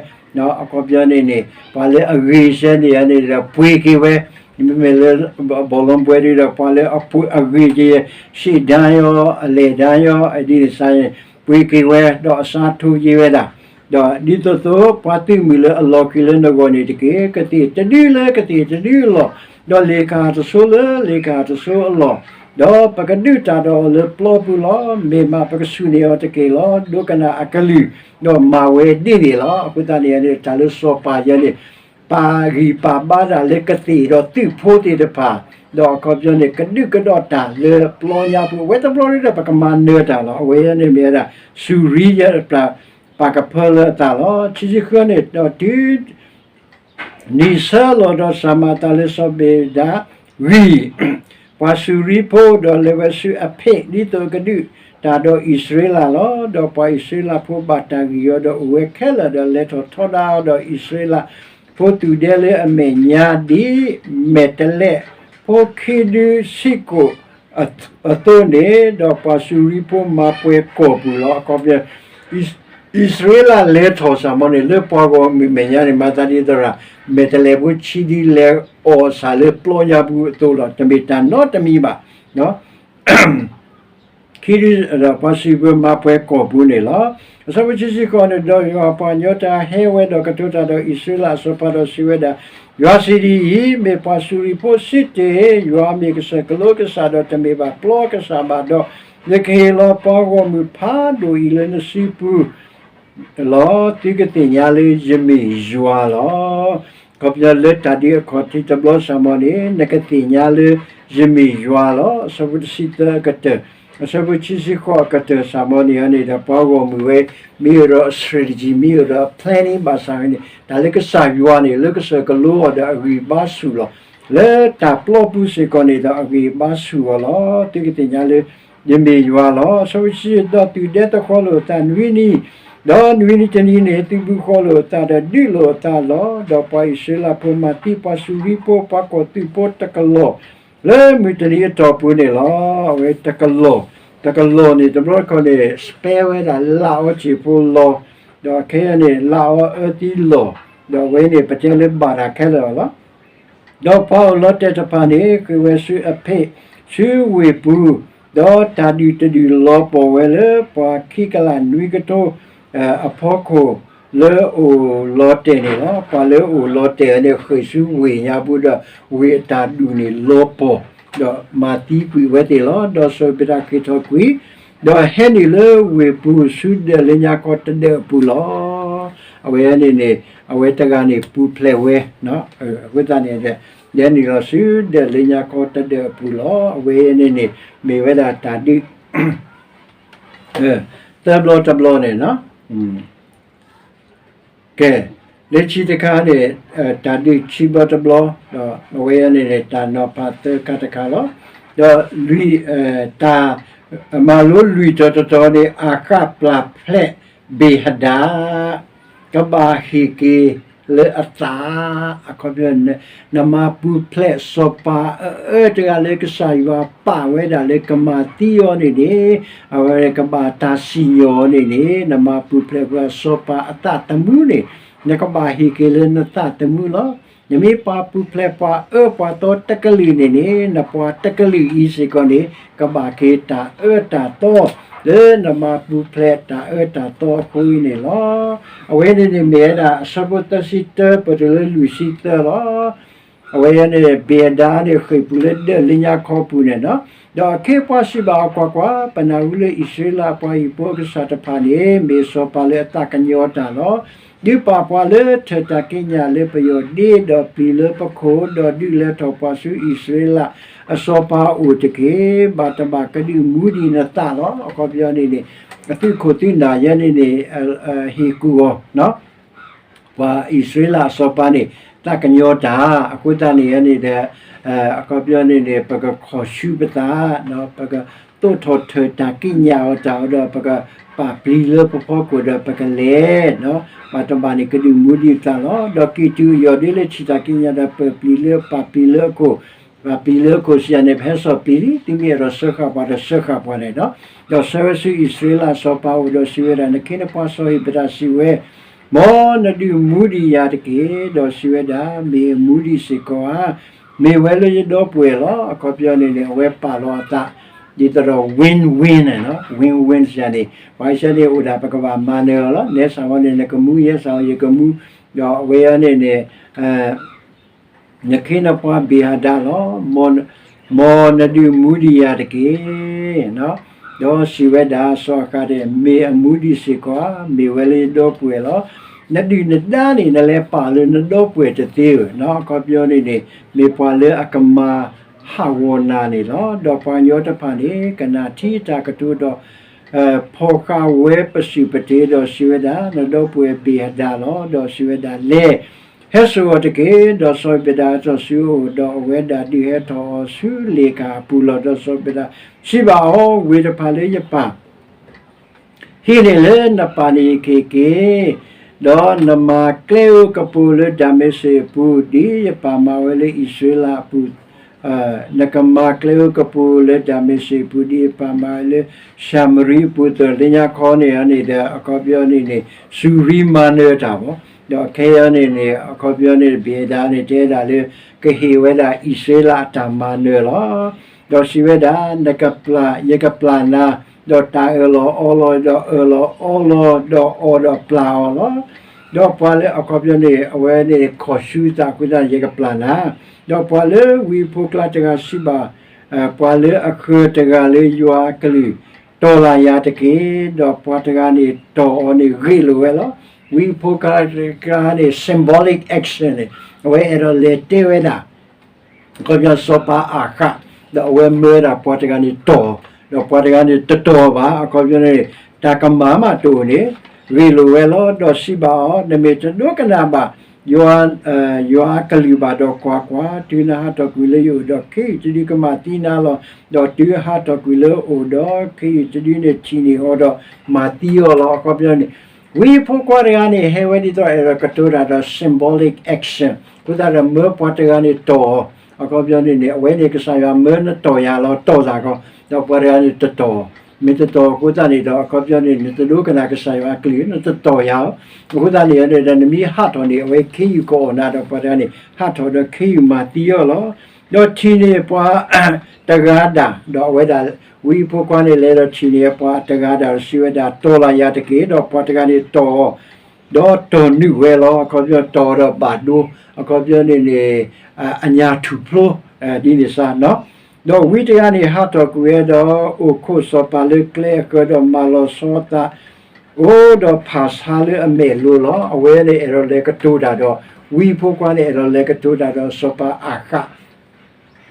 အခီပညီန့ၣ်န့ၣ် ပှၤလၢအဂ့ၤဆဲန့ၣ်န့ၣ်ဒီး ပှ့ၤက့ၤဝဲ, မ့မ့ၢ်လၢ ဘောလုံးပွဲ ဒုဒီး ပှၤလၢအဂ့ၤက့ၤ ရှေ့တန်းရော အလယ်တန်းရော ဒ်န့ၣ်စါန့ၣ် ပှ့ၤက့ၤဝဲ ဒီးအစးထိယ့ဝဲဒၣ် ဒီးဒ်သိးသိး ပှၤသုးမုၢ်လၢအလီၢ်ဃံၤလၢနဂီၢ်န့ၣ်တက့ၢ်. ကသ့ၣ်တဒုလၢကသ့ၣ်တဒုအလီၢ်, ဒီးလ့ၣ်ကဟၣ်တစိလၢလ့ၣ်ကဟၣ်တစိအလီၢ်, ဒီးပကဒုးတၢ်ဒီးအီၤလၢပျီပူၤလီၤ. မ့ၢ်မးပကဆူၣ်န့ၢ်အီၤတက့ၢ်လီၤ. ဒိကနၣ်အကလုၢ်, ဒီးမၤဝဲဒ်န့ၣ်လီၤ. အဃိသတးန့ၣ်န့ၣ် တၢ်လၢစီၤပၤယဲန့ၣ် ပာ်ဂံၢ်ပာ်ဘါတၢ်လၢကသ့ၣ်ဒီးသုးဖိသ့ၣ်တဖၣ်, ဒီးအခီပညီန့ၣ် ကဒုးကဒီးတၢ်လၢပျီညါပူၤ, အဝဲတဘျီဒုဒီး ပကမၤနၢၤတၢ်လီၤ. အဝဲန့ၣ်မ့ၢ်ဝဲဒၣ် စူၤရံယဲ ပာ်ကဖၢလၢအသးလီၤ. ခံဆံဃုန့ၣ် ဒီးတုၤ နံၣ်ဆၢလီၤဒီး စၢ်မၤအသးလၢစီၤဘ့ၣ်ဒၤဂံၢ် ပှၤစူၤရံဖိ ဒီးလဲၤဝဲဆူအဖ့ၣ် ဒ်သိးကဒုးတၢ်ဒီးအံၣ်စရ့လးလီၤ. ဒီးပှၤအံၣ်စရ့လးဖိဘၣ်တၢ်ဂံၢ်အီၤဒီးအိၣ်ဝဲခဲလၢာ်, ဒီးလဲၤထီၣ်ထီဒါအီၤဒီးအံၣ်စရ့လးဖိသူၣ်ဒဲလၢအမဲာ်ညါ ဒ်မဲာ်တလဲးဖိခံဒုဆံးကိာ်အသိးန့ၣ်, ဒီးပှၤစူၤရံဖိမၤပှဲၤကီၢ်ပူၤလီၤ. အခီပညီ အံၣ်စရ့လးလဲၤထီၣ်စ့ၢ်ကီးန့ၣ် လၢပှၤဂီၢ်မုၢ်မဲာ်ညါန့ၣ် မၤသးဒ်သိးဒီး မဲာ်တလဲးဖိဆံးဒ်လဲၤအီၣ်စၢ်လၢပျီညါပူၤအသိးလီၤ. တမ့ၢ်တၢ်နီတမံၤဘၣ်. ခံဒု ဒီးပှၤစူၤရံဖိမၤပှဲၤကီၢ်ပူၤန့ၣ်လီၤ. အဆၢဖိခံဆံဃိးန့ၣ်, ဒီးယွၤအပှၤကညီတဂၤဟဲဝဲဒီးကတိၤတၢ်ဒီးအံၣ်စရ့လးအစီၤပၤဒီးစံးဝဲဒၣ်, ယွၤစံးဒ်အံၤ, မ့ၢ်ပှၤစူၤရံဖိစံးတ့ၢ်, ယွၤမ့ၢ်ကစၢၢ်ကလိကစၢ်ဒီးတမ့ၢ်ဘၣ်ပျီကစၢ်ဘၣ်ဒီး, ယကဟ့ၣ်လီၤပှၤဂီၢ်မုၢ်ဖးဒိၣ်အံၤလၢနစုပူၤ လီၤ. သုကသ့ၣ်ညါလၢယမ့ၢ်ယွၤလီၤ. အခီပညီလၢတၢ်ဒုးအခီၣ်ထံးတဘျီစ့ၢ်ကီးန့ၣ် နကသ့ၣ်ညါလၢယမ့ၢ်ယွၤလီၤ. အဆၢဖိတဆံသၢအကတၢၢ်, အဆၢဖိခံဆံဃိးအကတၢၢ်စ့ၢ်ကီးန့ၣ်န့ၣ်ဒီး ပှၤဂီၢ်မုၢ်ဝဲ မ့ၢ်အိၣ်ဒီးအ strategy, မ့ၢ်အိၣ်ဒီးအ planning ဘၣ်ဆၣ်န့ၣ် တၢ်လၢကစၢ်ယွၤန့ၣ် လၢကစၢၢ်ကလိအီၤဒီးအဂံၢ်ဘါဆူၣ်လီၤ. လၢတၢ်ပျီပူၤစ့ၢ်ကီးန့ၣ်ဒီးအဂံၢ်ဘါဆူၣ်အီၤလီၤ. သုကသ့ၣ်ညါလၢ ယမ့ၢ်ယွၤလီၤ. အဆၢဖိတဆံ ဒီးသုးဒဲသဃီၤလိာ်အသးနွံနံၤ, ဒီးနွံနံၤတနံၤန့ၣ် သုးဘူးဃီၤလိာ်အသးဒီးဒုးလိာ်အသးလီၤ. ဒီးပှၤအံၣ်စရ့လးဖိမၤသံပှၤစူၤရံဖိ ပှၤကီၢ်သူးဖိတကလီၢ် လၢမုၢ်တနံၤအတီၢ်ပူၤန့ၣ်လီၤ. အဝဲတကလီၢ်, တကလီၢ်န့ၣ် တဘျီတခီၣ်န့ၣ် spell ဝဲဒၣ်လၢအီၤဆံးဖိလီၤ, ဒီးခဲအံၤန့ၣ် လၢအီၤအၢသံလီၤ, ဒီးအဝဲန့ၣ် ပတဲလၢဘၣ်တၢ်ခဲလၢာ်လီၤ. ဒီးပှၤအိၣ်လီၤတဲာ်တဖၣ်န့ၣ် ဃ့ၢ်ဝဲဆူအဖ့ၣ် ဆူဝ့ၢ်ပူၤ, ဒီးတၢ်ဒုၣ်တဒုၣ်လီၤပှီၢ်ဝဲလၢပှၤခံကလးနွံကထိ အဖီခိၣ် လၢအိၣ်လီၤတဲာ်န့ၣ်လီၤ. ပှၤလၢအိၣ်လီၤတဲာ်န့ၣ် ဃ့ၢ်ဆူဝ့ၢ်ညါပူၤဒီး ဝ့ၢ်အတၢ်ဒူၣ်န့ၣ်လီၤပှီၢ်, ဒီးမၤသံကွံာ်ဝဲသ့ၣ်လီၤ. ဒီးစီၤပ့းတရူးက့ၤထီၣ်ကွံာ်, ဒီးဟဲနုာ်လၢဝ့ၢ်ပူၤဆူဒၢးလၢညါခီတဒၢးအပူၤလီၤ. အဝဲန့ၣ်န့ၣ် အဝဲတဂၤန့ၣ်ပူၤဖျဲးဝဲ, အဃိသတးန့ၣ် လဲၤနုာ်လီၤဆူဒၢးလၢညါခီတဒၢးအပူၤလီၤ. အဝဲန့ၣ်န့ၣ် မ့ၢ်ဝဲဒၣ်တၢ်ဒုး သၢဘျီတဘျီန့ၣ်လီၤ. ကဲ, လၢခံတခါန့ၣ် တၢ်ဒုးခံဘျီတဘျီ, ဒီးအဝဲန့ၣ်န့ၣ် တၢ်နီၤဖးသၢခါတခါလီၤ. ဒီးလွံၢ်, တၢ်, မၤလိလွံၢ်တီၤတတီၤန့ၣ် အၤဃၣ်ပျၢ်ဖျဲးဘ့ၣ်ဟဒၣ် ကဘၣ်ဟ့ၣ်က့ၤလၢအသး, အခီပညီ နမၤပူၤဖျဲးစီၤပၤအအၢတဂၤလၢကစၢ်ယွၤပာ်ဝဲဒၣ်လၢကမၤသံအီၤန့ၣ်န့ၣ်, အဝဲကဘၣ်တၢ်စံၣ်ညီၣ်အီၤန့ၣ်န့ၣ်, နမၤပူၤဖျဲးပှၤစီၤပၤအသးသမူန့ၣ်, နကဘၣ်ဟ့ၣ်က့ၤလၢနသးသမူလီၤ. နမ့ၢ်ပှၤပူၤဖျဲးပှၤအၢပှၤသီတကလုာ်န့ၣ်န့ၣ်, နပှၤတကလုာ်အံၤစ့ၢ်ကီးန့ၣ် ကဘၣ်က့ၤတၢ်အၢတၢ်သီ လၢနမၤပူၤဖျဲးတၢ်အၢတၢ်သီအဃိအံၤန့ၣ်လီၤ. အဝဲန့ၣ်န့ၣ်မ့ၢ်ဝဲဒၣ်အဆၢဖိသၢဆံတၢ ပတုၤလၢလွံၢ်ဆံသၢလီၤ. အဝဲန့ၣ် ဘ့ၣ်ဟဒၣ်န့ၣ် ဃ့ၢ်ပူၤလၢဒၢးလၢညါခီပူၤန့ၣ်လီၤ. ဒီးအခ့အပှၤစံးဘၣ်အီၤ, ကွၢ်ကွၢ်, ပနၢ်ဟူလၢအံၣ်စရ့လးအပှၤဟံၣ်ဖိအကစၢ်တဖၣ်န့ၣ် မ့ၢ်စီၤပၤလၢအသးကညီၤတၢ်လီၤ. ဒုးပာ်ပှၤလၢထၢၣ်တၢ်ကံးညာ်လၢပယီၢ်ဒ့ဒီးပျံၤလၢပခိၣ်, ဒီးဒုးလဲၤထီၣ်ပှၤဆူအံၣ်စရ့လးအစီၤပၤအအိၣ်တက့ၢ်. ဘၣ်တဘၣ်ကဒုးမူဒံးနသးလီၤ. အခီပညီန့ၣ်န့ၣ် အသုးခိၣ်သုးနၢ်ယဲန့ၣ်န့ၣ် ဟ့ၣ်ကူၣ်အီၤ ပှၤအံၣ်စရ့လးအစီၤပၤန့ၣ် သးကညီၤတၢ်, အဃိသတးန့ၣ်န့ၣ်ဒီး အခီပညီန့ၣ်န့ၣ် ပကခီၣ်ဆူပသး, ပကသိးထီၣ်ထၢၣ်တၢ်ကံးညာ်အီၤတၢ်အီၤဒီး ပကပာ်ပျံၤလၢပဖီခိၣ်ဒီးပကလဲၤ, ဘၣ်တဘၣ်န့ၣ် ကဒုးမူဒံးသးလီၤ. ဒီးကံၢ်တူာ်အယီၢ်ဒ့လၢထံၣ်တၢ်ကံးညာ်ဒီး ပာ်ပျံၤလၢ, ပာ်ပျံၤလၢအခိၣ်, ပာ်ပျံၤလၢအခိၣ်စံးယၤန့ၣ် ပဟဲစိာ်ပျံၤလံ, သုမ့ၢ်အဲၣ်ဒိးစၢဃာ်ပှၤဒီးစၢဃာ်ပှၤန့ၣ်လီၤ. ဒီးဆၢဝဲဆူအံၣ်စရ့လးအစီၤပၤအအိၣ်ဒီးစံးဝဲဒၣ်, နခ့နပှၤစီၤဧ့ၤဘတၢ်စံးဝဲ, မ်နဒုးမူဒံးယၤတက့ၢ်. ဒီးစံးဝဲဒၣ်, မ့ၢ်အမူဒံးစ့ၢ်ကီးဧါ, မ့ၢ်ဝဲလၢယဒီပုၢ်ဝဲၢ်လီၤ. အခီပညီန့ၣ်န့ၣ် အဝဲပာ်လီၤအသး ဒ်သိးဒီး win-win န့ၣ်လီၤ. Win-win စံးယၤန့ၣ် ပှၤအံၣ်စရ့လးန့ၣ်အိၣ်ဒၣ် ပကဘၣ်မၤနၢၤအီၤလီၤ. နဲစးဝဲန့ၣ် နကမူ, ယဲစးဝဲယကမူ, ဒီးအဝဲအံၤန့ၣ်န့ၣ် နခ့နပှၤဘ့ၣ်ဟဒၣ်လီၤ. မ်နဒုးမူဒံးယၤတက့ၢ်. ဒီးစံးဝဲဒၣ်, စီၤအၤဃးဒဲး, မ့ၢ်အမူဒံးစ့ၢ်ကီးဧါ, မ့ၢ်ဝဲလၢယဒီပုၢ်ဝဲၢ်လီၤ. နဒုၣ်နဒါန့ၣ် နလဲၤပာ်လၢနဒီပုၢ်ဝဲၢ်တသ့ဧါ. အခီပညီန့ၣ်န့ၣ် မ့ၢ်ပှၤလၢအကမၤဟးဂီၤနၤန့ၣ်လီၤ. ဒီးပှၤကညီတဖၣ်န့ၣ် ကနၣ်ထံအတၢ်ကတိၤဒီး ဖီၣ်ဃာ်ဝဲပစုၢ်ပတ့ၤ, ဒီးစံးဝဲဒၣ်, နဒီပုၢ်ဝဲၢ်ဘ့ၣ်ဟဒၣ်လီၤ. ဒီးစံးဝဲဒၣ်, လဲၤ, ဟဲစိာ်အီၤတက့ၢ်. ဒီးစီၤဧ့ၤဘတၢ်ဟဲထီၣ်ဆူအအိၣ်, ဒီးအဝဲဒၣ်ဒုးဟဲထီၣ်အီၤဆူလ့ၣ်ကၤအပူၤလီၤ. ဒီးစီၤဧ့ၤဘတၢ်စံးဘၣ်အီၤ, ဝ့ၢ်တဖၣ်လၢယပၢ် ဟံးန့ၢ်လၢနပၢ်န့ၣ်ယကဟ့ၣ်က့ၤ, ဒီးနမၤကျဲဧိၤကပူၤလၢဒၤမ့းစ့းအပူၤ, ဒ်ယပၢ်မၤဝဲလၢအံၣ်စရ့လးအပူၤ, နကမၤကျဲဧိၤကပူၤလၢဒၤမ့းစ့းအပူၤ, ဒ်ယပၢ်မၤဝဲလၢၡၤမရံအပူၤ, သၢၣ်လၢညါခီန့ၣ်န့ၣ်ဒီး အခီပညီန့ၣ်န့ၣ် စူၤရံမၤနၢၤတၢ်ဘၣ်. ဒီးခဲအံၤန့ၣ်န့ၣ် အခီပညီန့ၣ် ဘ့ၣ်ဒၣ်န့ၣ် တဲဒၣ်လၢ ကဟ့ၣ်ဝဲဒၣ်အံၣ်စရ့လးအတၢ်မၤနၢၤလီၤ. ဒီးစံးဝဲဒၣ်, ယကပျၢ်နၤ, ဒီးတၢ်အၢၣ်လီၤအီလီၤ, ဒီးအၢၣ်လီၤအီလီၤ, ဒီးအီၣ်ဒီးပျၢ်အီၤလီၤ. ဒီးပှၤလၢအခီပညီန့ၣ် အဝဲန့ၣ်ခီၣ်ဆူသးအဃိသတးန့ၣ် ယကပျၢ်နၤ, ဒီးပှၤလၢဝံဖိကျါတဂၤစံးဘၣ် ပှၤလၢအဃၢၤတဂၤလၢယွၤအကလုၢ်, တီၢ်လၢ်ယၤတက့ၢ်. ဒီးပှၤတဂၤန့ၣ်တီၢ်အီၤန့ၣ်ဂ့ၢ်လိာ်ဝဲလီၤ. ဝံဖိကျါတဂၤန့ၣ် symbolic action န့ၣ် အဝဲအဲၣ်ဒိးလဲၤတဲဝဲဒၣ် အခီပညီစီၤပၤအၤဃး, ဒီးအဝဲမၢဝဲဒၣ်ပှၤတဂၤန့ၣ်တီၢ်, ဒီးပှၤတဂၤန့ၣ်တတီၢ်ဘၣ်. အခီပညီန့ၣ် တၢ်ကမၣ်မးတအိၣ်န့ၣ် ဂ့ၢ်လိာ်ဝဲလီၤ. ဒီးစံးဘၣ်အီၤ, နမ့ၢ်တဒိကနၣ်ဘၣ် ယွၤ, ယွၤအကလုၢ်ဘၣ်ဒီးကွၢ်ကွၢ်, တုၤနဟးထီၣ်ကွံာ်လၢယအိၣ်ဒီး ခ့ယုၢ်တဒုကမၤသံနၤလီၤ. ဒီးတုၤဟးထီၣ်ကွံာ်လၢအအိၣ်ဒီး ခ့ယုၢ်တဒုန့ၣ်ထံၣ်န့ၢ်အီၤဒီးမၤသံအီၤလီၤ. အခီပညီန့ၣ် ဝံဖိခွါတဂၤန့ၣ် ဟဲဝဲဒ်သိးအဲၣ်ဒိးကတိၤတၢ်ဒီး symbolic action အဃိသတးဒီးမၢပှၤတဂၤန့ၣ်တီၢ်, အခီပညီန့ၣ်န့ၣ် အဝဲန့ၣ်ကစၢ်ယွၤမၢနတီၢ်ယၤလီၤ တီၢ်သးကီး, ဒီးပှၤတဂၤန့ၣ်တတီၢ်, မ့ၢ်တတီၢ်အဃိသတးန့ၣ်ဒီး အခီပညီန့ၣ် နတဒိကနၣ်ကစၢ်ယွၤအကလုၢ် နတတီၢ်ယၤလီၤ. အဃိသတးန့ၣ်ဒီး နမ့ၢ်ဟးထီၣ်န့ၣ် အဝဲခ့ယုၢ်ကအီၣ်နၤဒီး ပှၤတဂၤန့ၣ် ဟးထီၣ်ဒီးခ့ယုၢ်မၤသံအီၤလီၤ. ဒီးထံၣ်န့ၢ်ပှၤတဂၤဒၣ်, ဒီးအဝဲဒၣ် ဝံဖိခွါန့ၣ်လဲၤဒီးထံၣ်န့ၢ်ပှၤတဂၤဒၣ် စံးဝဲဒၣ် တီၢ်လၢ်ယၤတက့ၢ်. ဒီးပှၤတဂၤန့ၣ်တီၢ်အီၤ ဒီးတီၢ်နုာ်ဝဲလီၤ. အခီပညီတီၢ်ဒီးဘၣ်ဒိ အခီပညီန့ၣ်န့ၣ် အညၣ်ထူၣ်ဖျိ ဒ်န့ၣ်စ့ၢ်နီၤ. ဒီးဝံတဂၤန့ၣ် ဟးထီၣ်ကွံာ်ဝဲဒီး အိၣ်ခိးစီၤပၤလၢကျဲအဃၢၤဒီးမၤလီၤဆီအသး အိၣ်ဒီးဖၣ်ဆါလၢအမဲာ်လိၤလီၤ. အဝဲန့ၣ်အဲၣ်ဒိးလဲၤကတိၤတၢ်ဒီး ဝံဖိခွါန့ၣ် အဲၣ်ဒိးလဲၤကတိၤတၢ်ဒီးစီၤပၤအၤဃး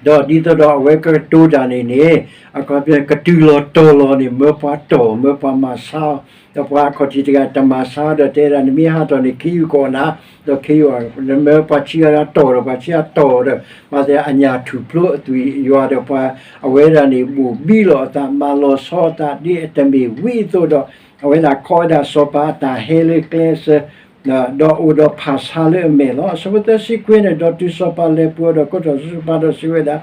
ဒီးဒ်သိးဒီးအဝဲကကတိၤတၢ်န့ၣ်န့ၣ် အခီပညီကတုၤလီၤတီၤလီၤန့ၣ် မၢပှၤတီၢ် မၢပှၤမၤဆါအီၤ, ဒီးပှၤအခီၣ်ထံးတဂၤတမၤဆါဒီးတဲဒၣ် နမ့ၢ်ဟးထီၣ်န့ၣ် ခ့ယုၢ်ကအိၣ်နၤ, ဒီးခ့ယုၢ် နမၢပှၤဆံးအီၤတီၢ်ဒီး ပှၤဆံးအတီၢ်ဒီး မၤသးအညၣ်ထူၣ်ဖျိအသွံၣ်ယွၤဒီးပှၤ အဝဲဒၣ်န့ၣ် ဘိၣ်ဘံလီၤအသး မၤလီၤဆီအသးဒ်အတမ့ၢ်ဝံအသိးဒီး အဝဲဒၣ်ခီဝဲဒၣ်စီၤပၤအတၢ်ဟဲလၢကျဲစၢၤ ဒီးအိၣ်ဒီးဖၣ်ဆါလၢအမဲာ်လီၤ. အဆၢဖိသၢဆံခွံန့ၣ် ဒီးတုၤစီၤပၤလဲၤပှၤဒီးကိးထီၣ်ဆူစီၤပၤဒီးစံးဝဲဒၣ်,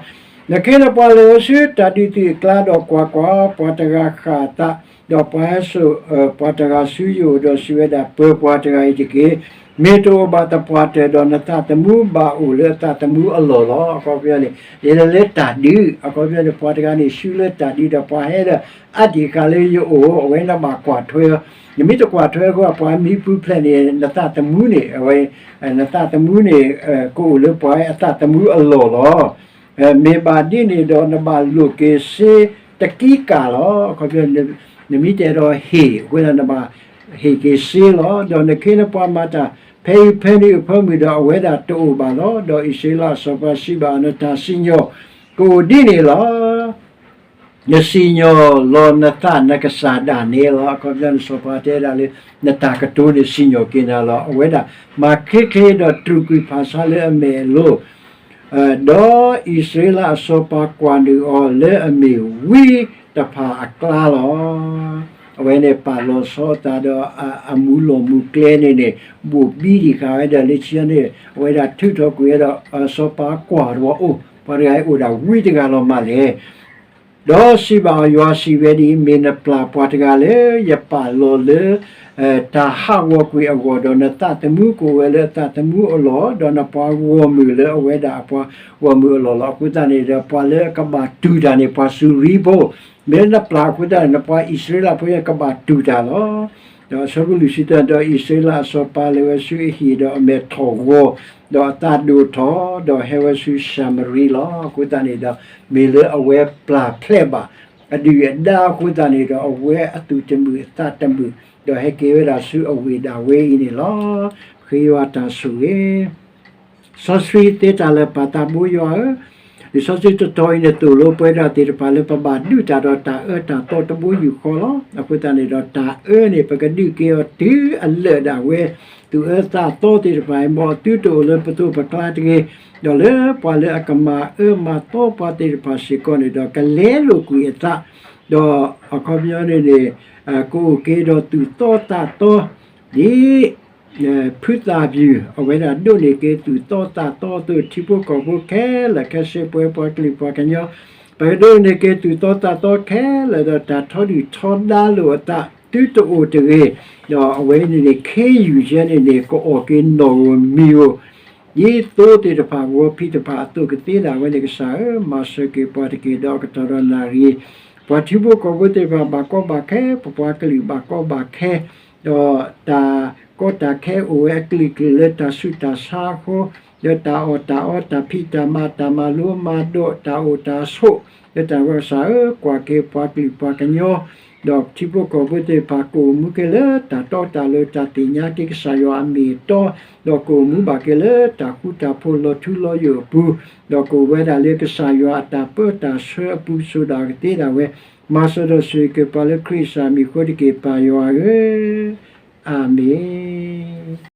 နခ့နပှၤလဲၤဝဲဆူတၢ်ဒုးသုးအကျါဒီးကွၢ်ကွၢ်, ပှၤတဂၤဃၣ်အသး, ဒီးပှၤဟဲစိာ် ပှၤတဂၤဆူယအိၣ်ဒီးစံးဝဲဒၣ်, ပၢၤပှၤတဂၤအံၤတက့ၢ်. မ့ၢ်တအိၣ်ဘၣ်သပှၢ်တၢၢ်ဒီးနသးသမူဘၣ်အိၣ်လၢအသးသမူအလီၢ်လီၤ. အခီပညီန့ၣ် ယဲဒၣ်လၢတၢ်ဒုး, အခီပညီန့ၣ် ပှၤတဂၤန့ၣ်ဆူလၢတၢ်ဒုးဒီးပှၤဟဲဒီး အါတံၢ်ဃာ်လၢယအိၣ် အဝဲနဘၣ်ကွၢ်ထွဲအီၤ, နမ့ၢ်တကွၢ်ထွဲအဃိ ပှၤမံပူၤဖျဲးန့ၣ် နသးသမူန့ၣ် အဝဲ နသးသမူန့ၣ် ကအိၣ်လၢပှၤအသးသမူအလီၢ်လီၤ. မ့ၢ်ဘၣ်ဒ်န့ၣ်ဒီးနဘၣ်လိၣ်က့ၤစ့တကံကၢ်လီၤ. အခီပညီ နမ့ၢ်တအဲၣ်ဒိးဟ့ၣ်အဃိသတး နဘၣ်ဟ့ၣ်က့ၤစ့လီၤ. ဒီးနခ့နပှၤမၤတၢ်ဖဲအံၤဖဲနုာ်အဖၢမုၢ်ဒီးအဝဲဒၣ်တအိၣ်ဘၣ်လီၤ. ဒီးအံၣ်စရ့လးအစီၤပၤစံးဘၣ်အီၤ, နတၢ်စံၣ်ညီၣ်ကအိၣ်ဒ်န့ၣ်လီၤ. နစံၣ်ညီၣ်လီၤနသးနကစၢ်ဒၣ်နဲလီၤ. အခီပညီန့ၣ် စီၤပၤတဲဒၣ်လၢ နတၢ်ကတိၤန့ၣ်စံၣ်ညီၣ်က့ၤနၤလီၤ. အဝဲဒၣ်မၤချ့ချ့ဒီးတြူာ်ကွံာ်ဖၣ်ဆါလၢအမဲာ်အလိၤ, ဒီးအံၣ်စရ့လးအစီၤပၤကွၢ်နုာ်အီၤလၢအမ့ၢ်ဝံတဖၣ်အကျါလီၤ. အဝဲန့ၣ်ပာ်လီၤဆီအသးဒီးအမူလီၢ်မူကျဲန့ၣ်န့ၣ် ဘိၣ်ဘံဒံးဃာ်ဝဲဒီးလၢခံန့ၣ် အဝဲဒၣ်ထုးထီၣ်ကွံာ်ဝဲဒီး စီၤပၤကွၢ်တဝီအိၣ် ပှၤတဂၤအံၤအိၣ်ဒၣ်ဝံတဂၤလီၤမးလဲၣ်. ဒီးစံးဘၣ်အီၤ, ယွၤစံးဝဲဒ်အံၤ, မ့ၢ်နပျၢ်ပှၤတဂၤလၢယပာ်လီၤလၢ တၢ်ဟးဂီၤကွံာ်အဂီၢ်, ဒီးနသးသမူကအိၣ်ဝဲလၢအသးသမူအလီၢ်, ဒီးနပှၤဂီၢ်မုၢ်လၢအဝဲဒၣ်အပှၤဂီၢ်မုၢ်အလီၢ်လီၤ. အဃိသတးန့ၣ်ဒီး ပှၤလၢအကဘၣ်တူၢ်တၢ်န့ၣ် ပှၤစူၤရံဖိ, မ့ၢ်လၢနပျၢ်အဃိသတးန့ၣ် နပှၤအံၣ်စရ့လးဖိကဘၣ်တူၢ်တၢ်လီၤ. ဒီးအဆၢဖိလွံၢ်ဆံသၢ, ဒီးအံၣ်စရ့လးအစီၤပၤလဲၤဝဲဆူအဟံၣ်ဒီးအမဲာ်ထီၣ်ဂီၤ, ဒီးအသးဒိၣ်ထီၣ်, ဒီးဟဲဝဲဆူၡၤမရံလီၤ. အဃိသတးန့ၣ်ဒီး မ့ၢ်လၢအဝဲပျၢ်ဖျဲးဘၣ် အဒုၣ်အဒါအဃိသတးန့ၣ်ဒီး အဝဲအသူၣ်တမုာ်အသးတမုာ်, ဒီးဟဲက့ၤဝဲဒၣ်ဆူအဝ့ၢ်ဒၣ်ဝဲအံၤန့ၣ်လီၤ. ဃ့ယွၤတၢ်ဆိၣ်ဂ့ၤ စီဆှံသ့တၢ်လၢာ်ပၢ်သးဘိယွၤဧၢ, လံာ်စီဆှံတတီၤအံၤန့ၣ် သိၣ်လိပှၤဒၣ်သ့ၣ်တဖၣ်လၢပဘၣ်ဒုးတၢ်ဒီးတၢ်အၢတၢ်သီတဘိယူၢ်ဃီလီၤ. အဃိသတးန့ၣ်ဒီးတၢ်အၢန့ၣ် ပကဒုးက့ၤအီၤတုၤအလၢာ်ဒၣ်ဝဲ, သူၣ်အၢသးသီသ့ၣ်တဖၣ်အံၤ မ်အသုတအိၣ်လၢပသိးပကျါတဂ့ၤ, ဒီးလၢပှၤလၢအကမၤအၢမၤသီပှၤသ့ၣ်တဖၣ်စ့ၢ်ကီးန့ၣ်ဒီး ကလဲလိာ်ကွံာ်အသး, ဒီးအခီပညီန့ၣ်န့ၣ် ကအိၣ်က့ၤဒီးသူၣ်သီသးသီ, ဒ် ဖုသၣ်ပျုၢ် အဝဲဒၣ်ဒိးန့ၢ်က့ၤသူၣ်သီသးသီအသိး ထံဖိကီၢ်ဖိခဲလၢာ် ခဲစ့ၢ်ပှဲၤပှၤကလုာ်ပှၤကညီ, ပကဒိးန့ၢ်က့ၤသူၣ်သီသးသီခဲလၢာ်ဒီး တၢ်ထီဒုၣ်ထီဒါလိာ်အသး သုတအိၣ်တဂ့ၤ, ဒီးအဝဲန့ၣ်န့ၣ် ခ့ယုၢ်ယဲန့ၣ်န့ၣ် ကအီၣ်က့ၤနီၣ်ဧိၤမံၤဧိၤ ဒ်သိသ့ၣ်တဖၣ် ဂီၤဖံးတဖၣ်အသိးကသ့ဒၣ်ဝဲန့ၣ် ကစၢ်ဧၢ, မၤစၢၤက့ၤပှၤတက့ၢ်. ဒီးအကတီၢ်ဒီးနၣ်ရံၣ် ပှၤထံဖိကီၢ်ဖိသ့ၣ်တဖၣ် ဘၣ်ကီဘၣ်ခဲ, ပပှၤကလုာ်ဘၣ်ကီဘၣ်ခဲ, ဒီးတၢ်ကီတၢ်ခဲအိၣ်ဝဲအကလုာ်ကလုာ်လၢတၢ်ဆူးတၢ်ဆါအဃိ, လၢတၢ်အီၣ်တၢ်အီ, တၢ်ဖံးတၢ်မၤ, တၢ်မၤလိမၤဒိး, တၢ်အိၣ်တၢ်ဆိး, လၢတၢ်ဝဲကစၢ်ဧၢ, ကွၢ်က့ၤပှၤကလုာ်ပှၤကညီ ဒီးထံဖိကီၢ်ဖိသ့ၣ်တဖၣ် ကအိၣ်မူက့ၤလၢတၢ်တီတၢ်လိၤ, တၢ်သ့ၣ်ညါက့ၤကစၢ်ယွၤအမ့ၢ်အတီ, ဒီးကအိၣ်မူဘၣ်က့ၤလၢတၢ်ဃူတၢ်ဖိးလီၤထူလီၤယိာ်အပူၤ, ဒီးကအိၣ်ဝဲဒၣ်လၢကစၢ်ယွၤအတၢ်ပၢတၢ်ဆှၢအပူၤ ဆိၣ်ဒၣ်ကသ့ဒၣ်ဝဲ, မၤစၢၤဒီးဆိၣ်ဂ့ၤက့ၤပှၤလၢခရံာ်ကစၢ်မံၤအဃိတက့ၢ် ပၢ်ယွၤဧၢ, အၤမ့ၣ်.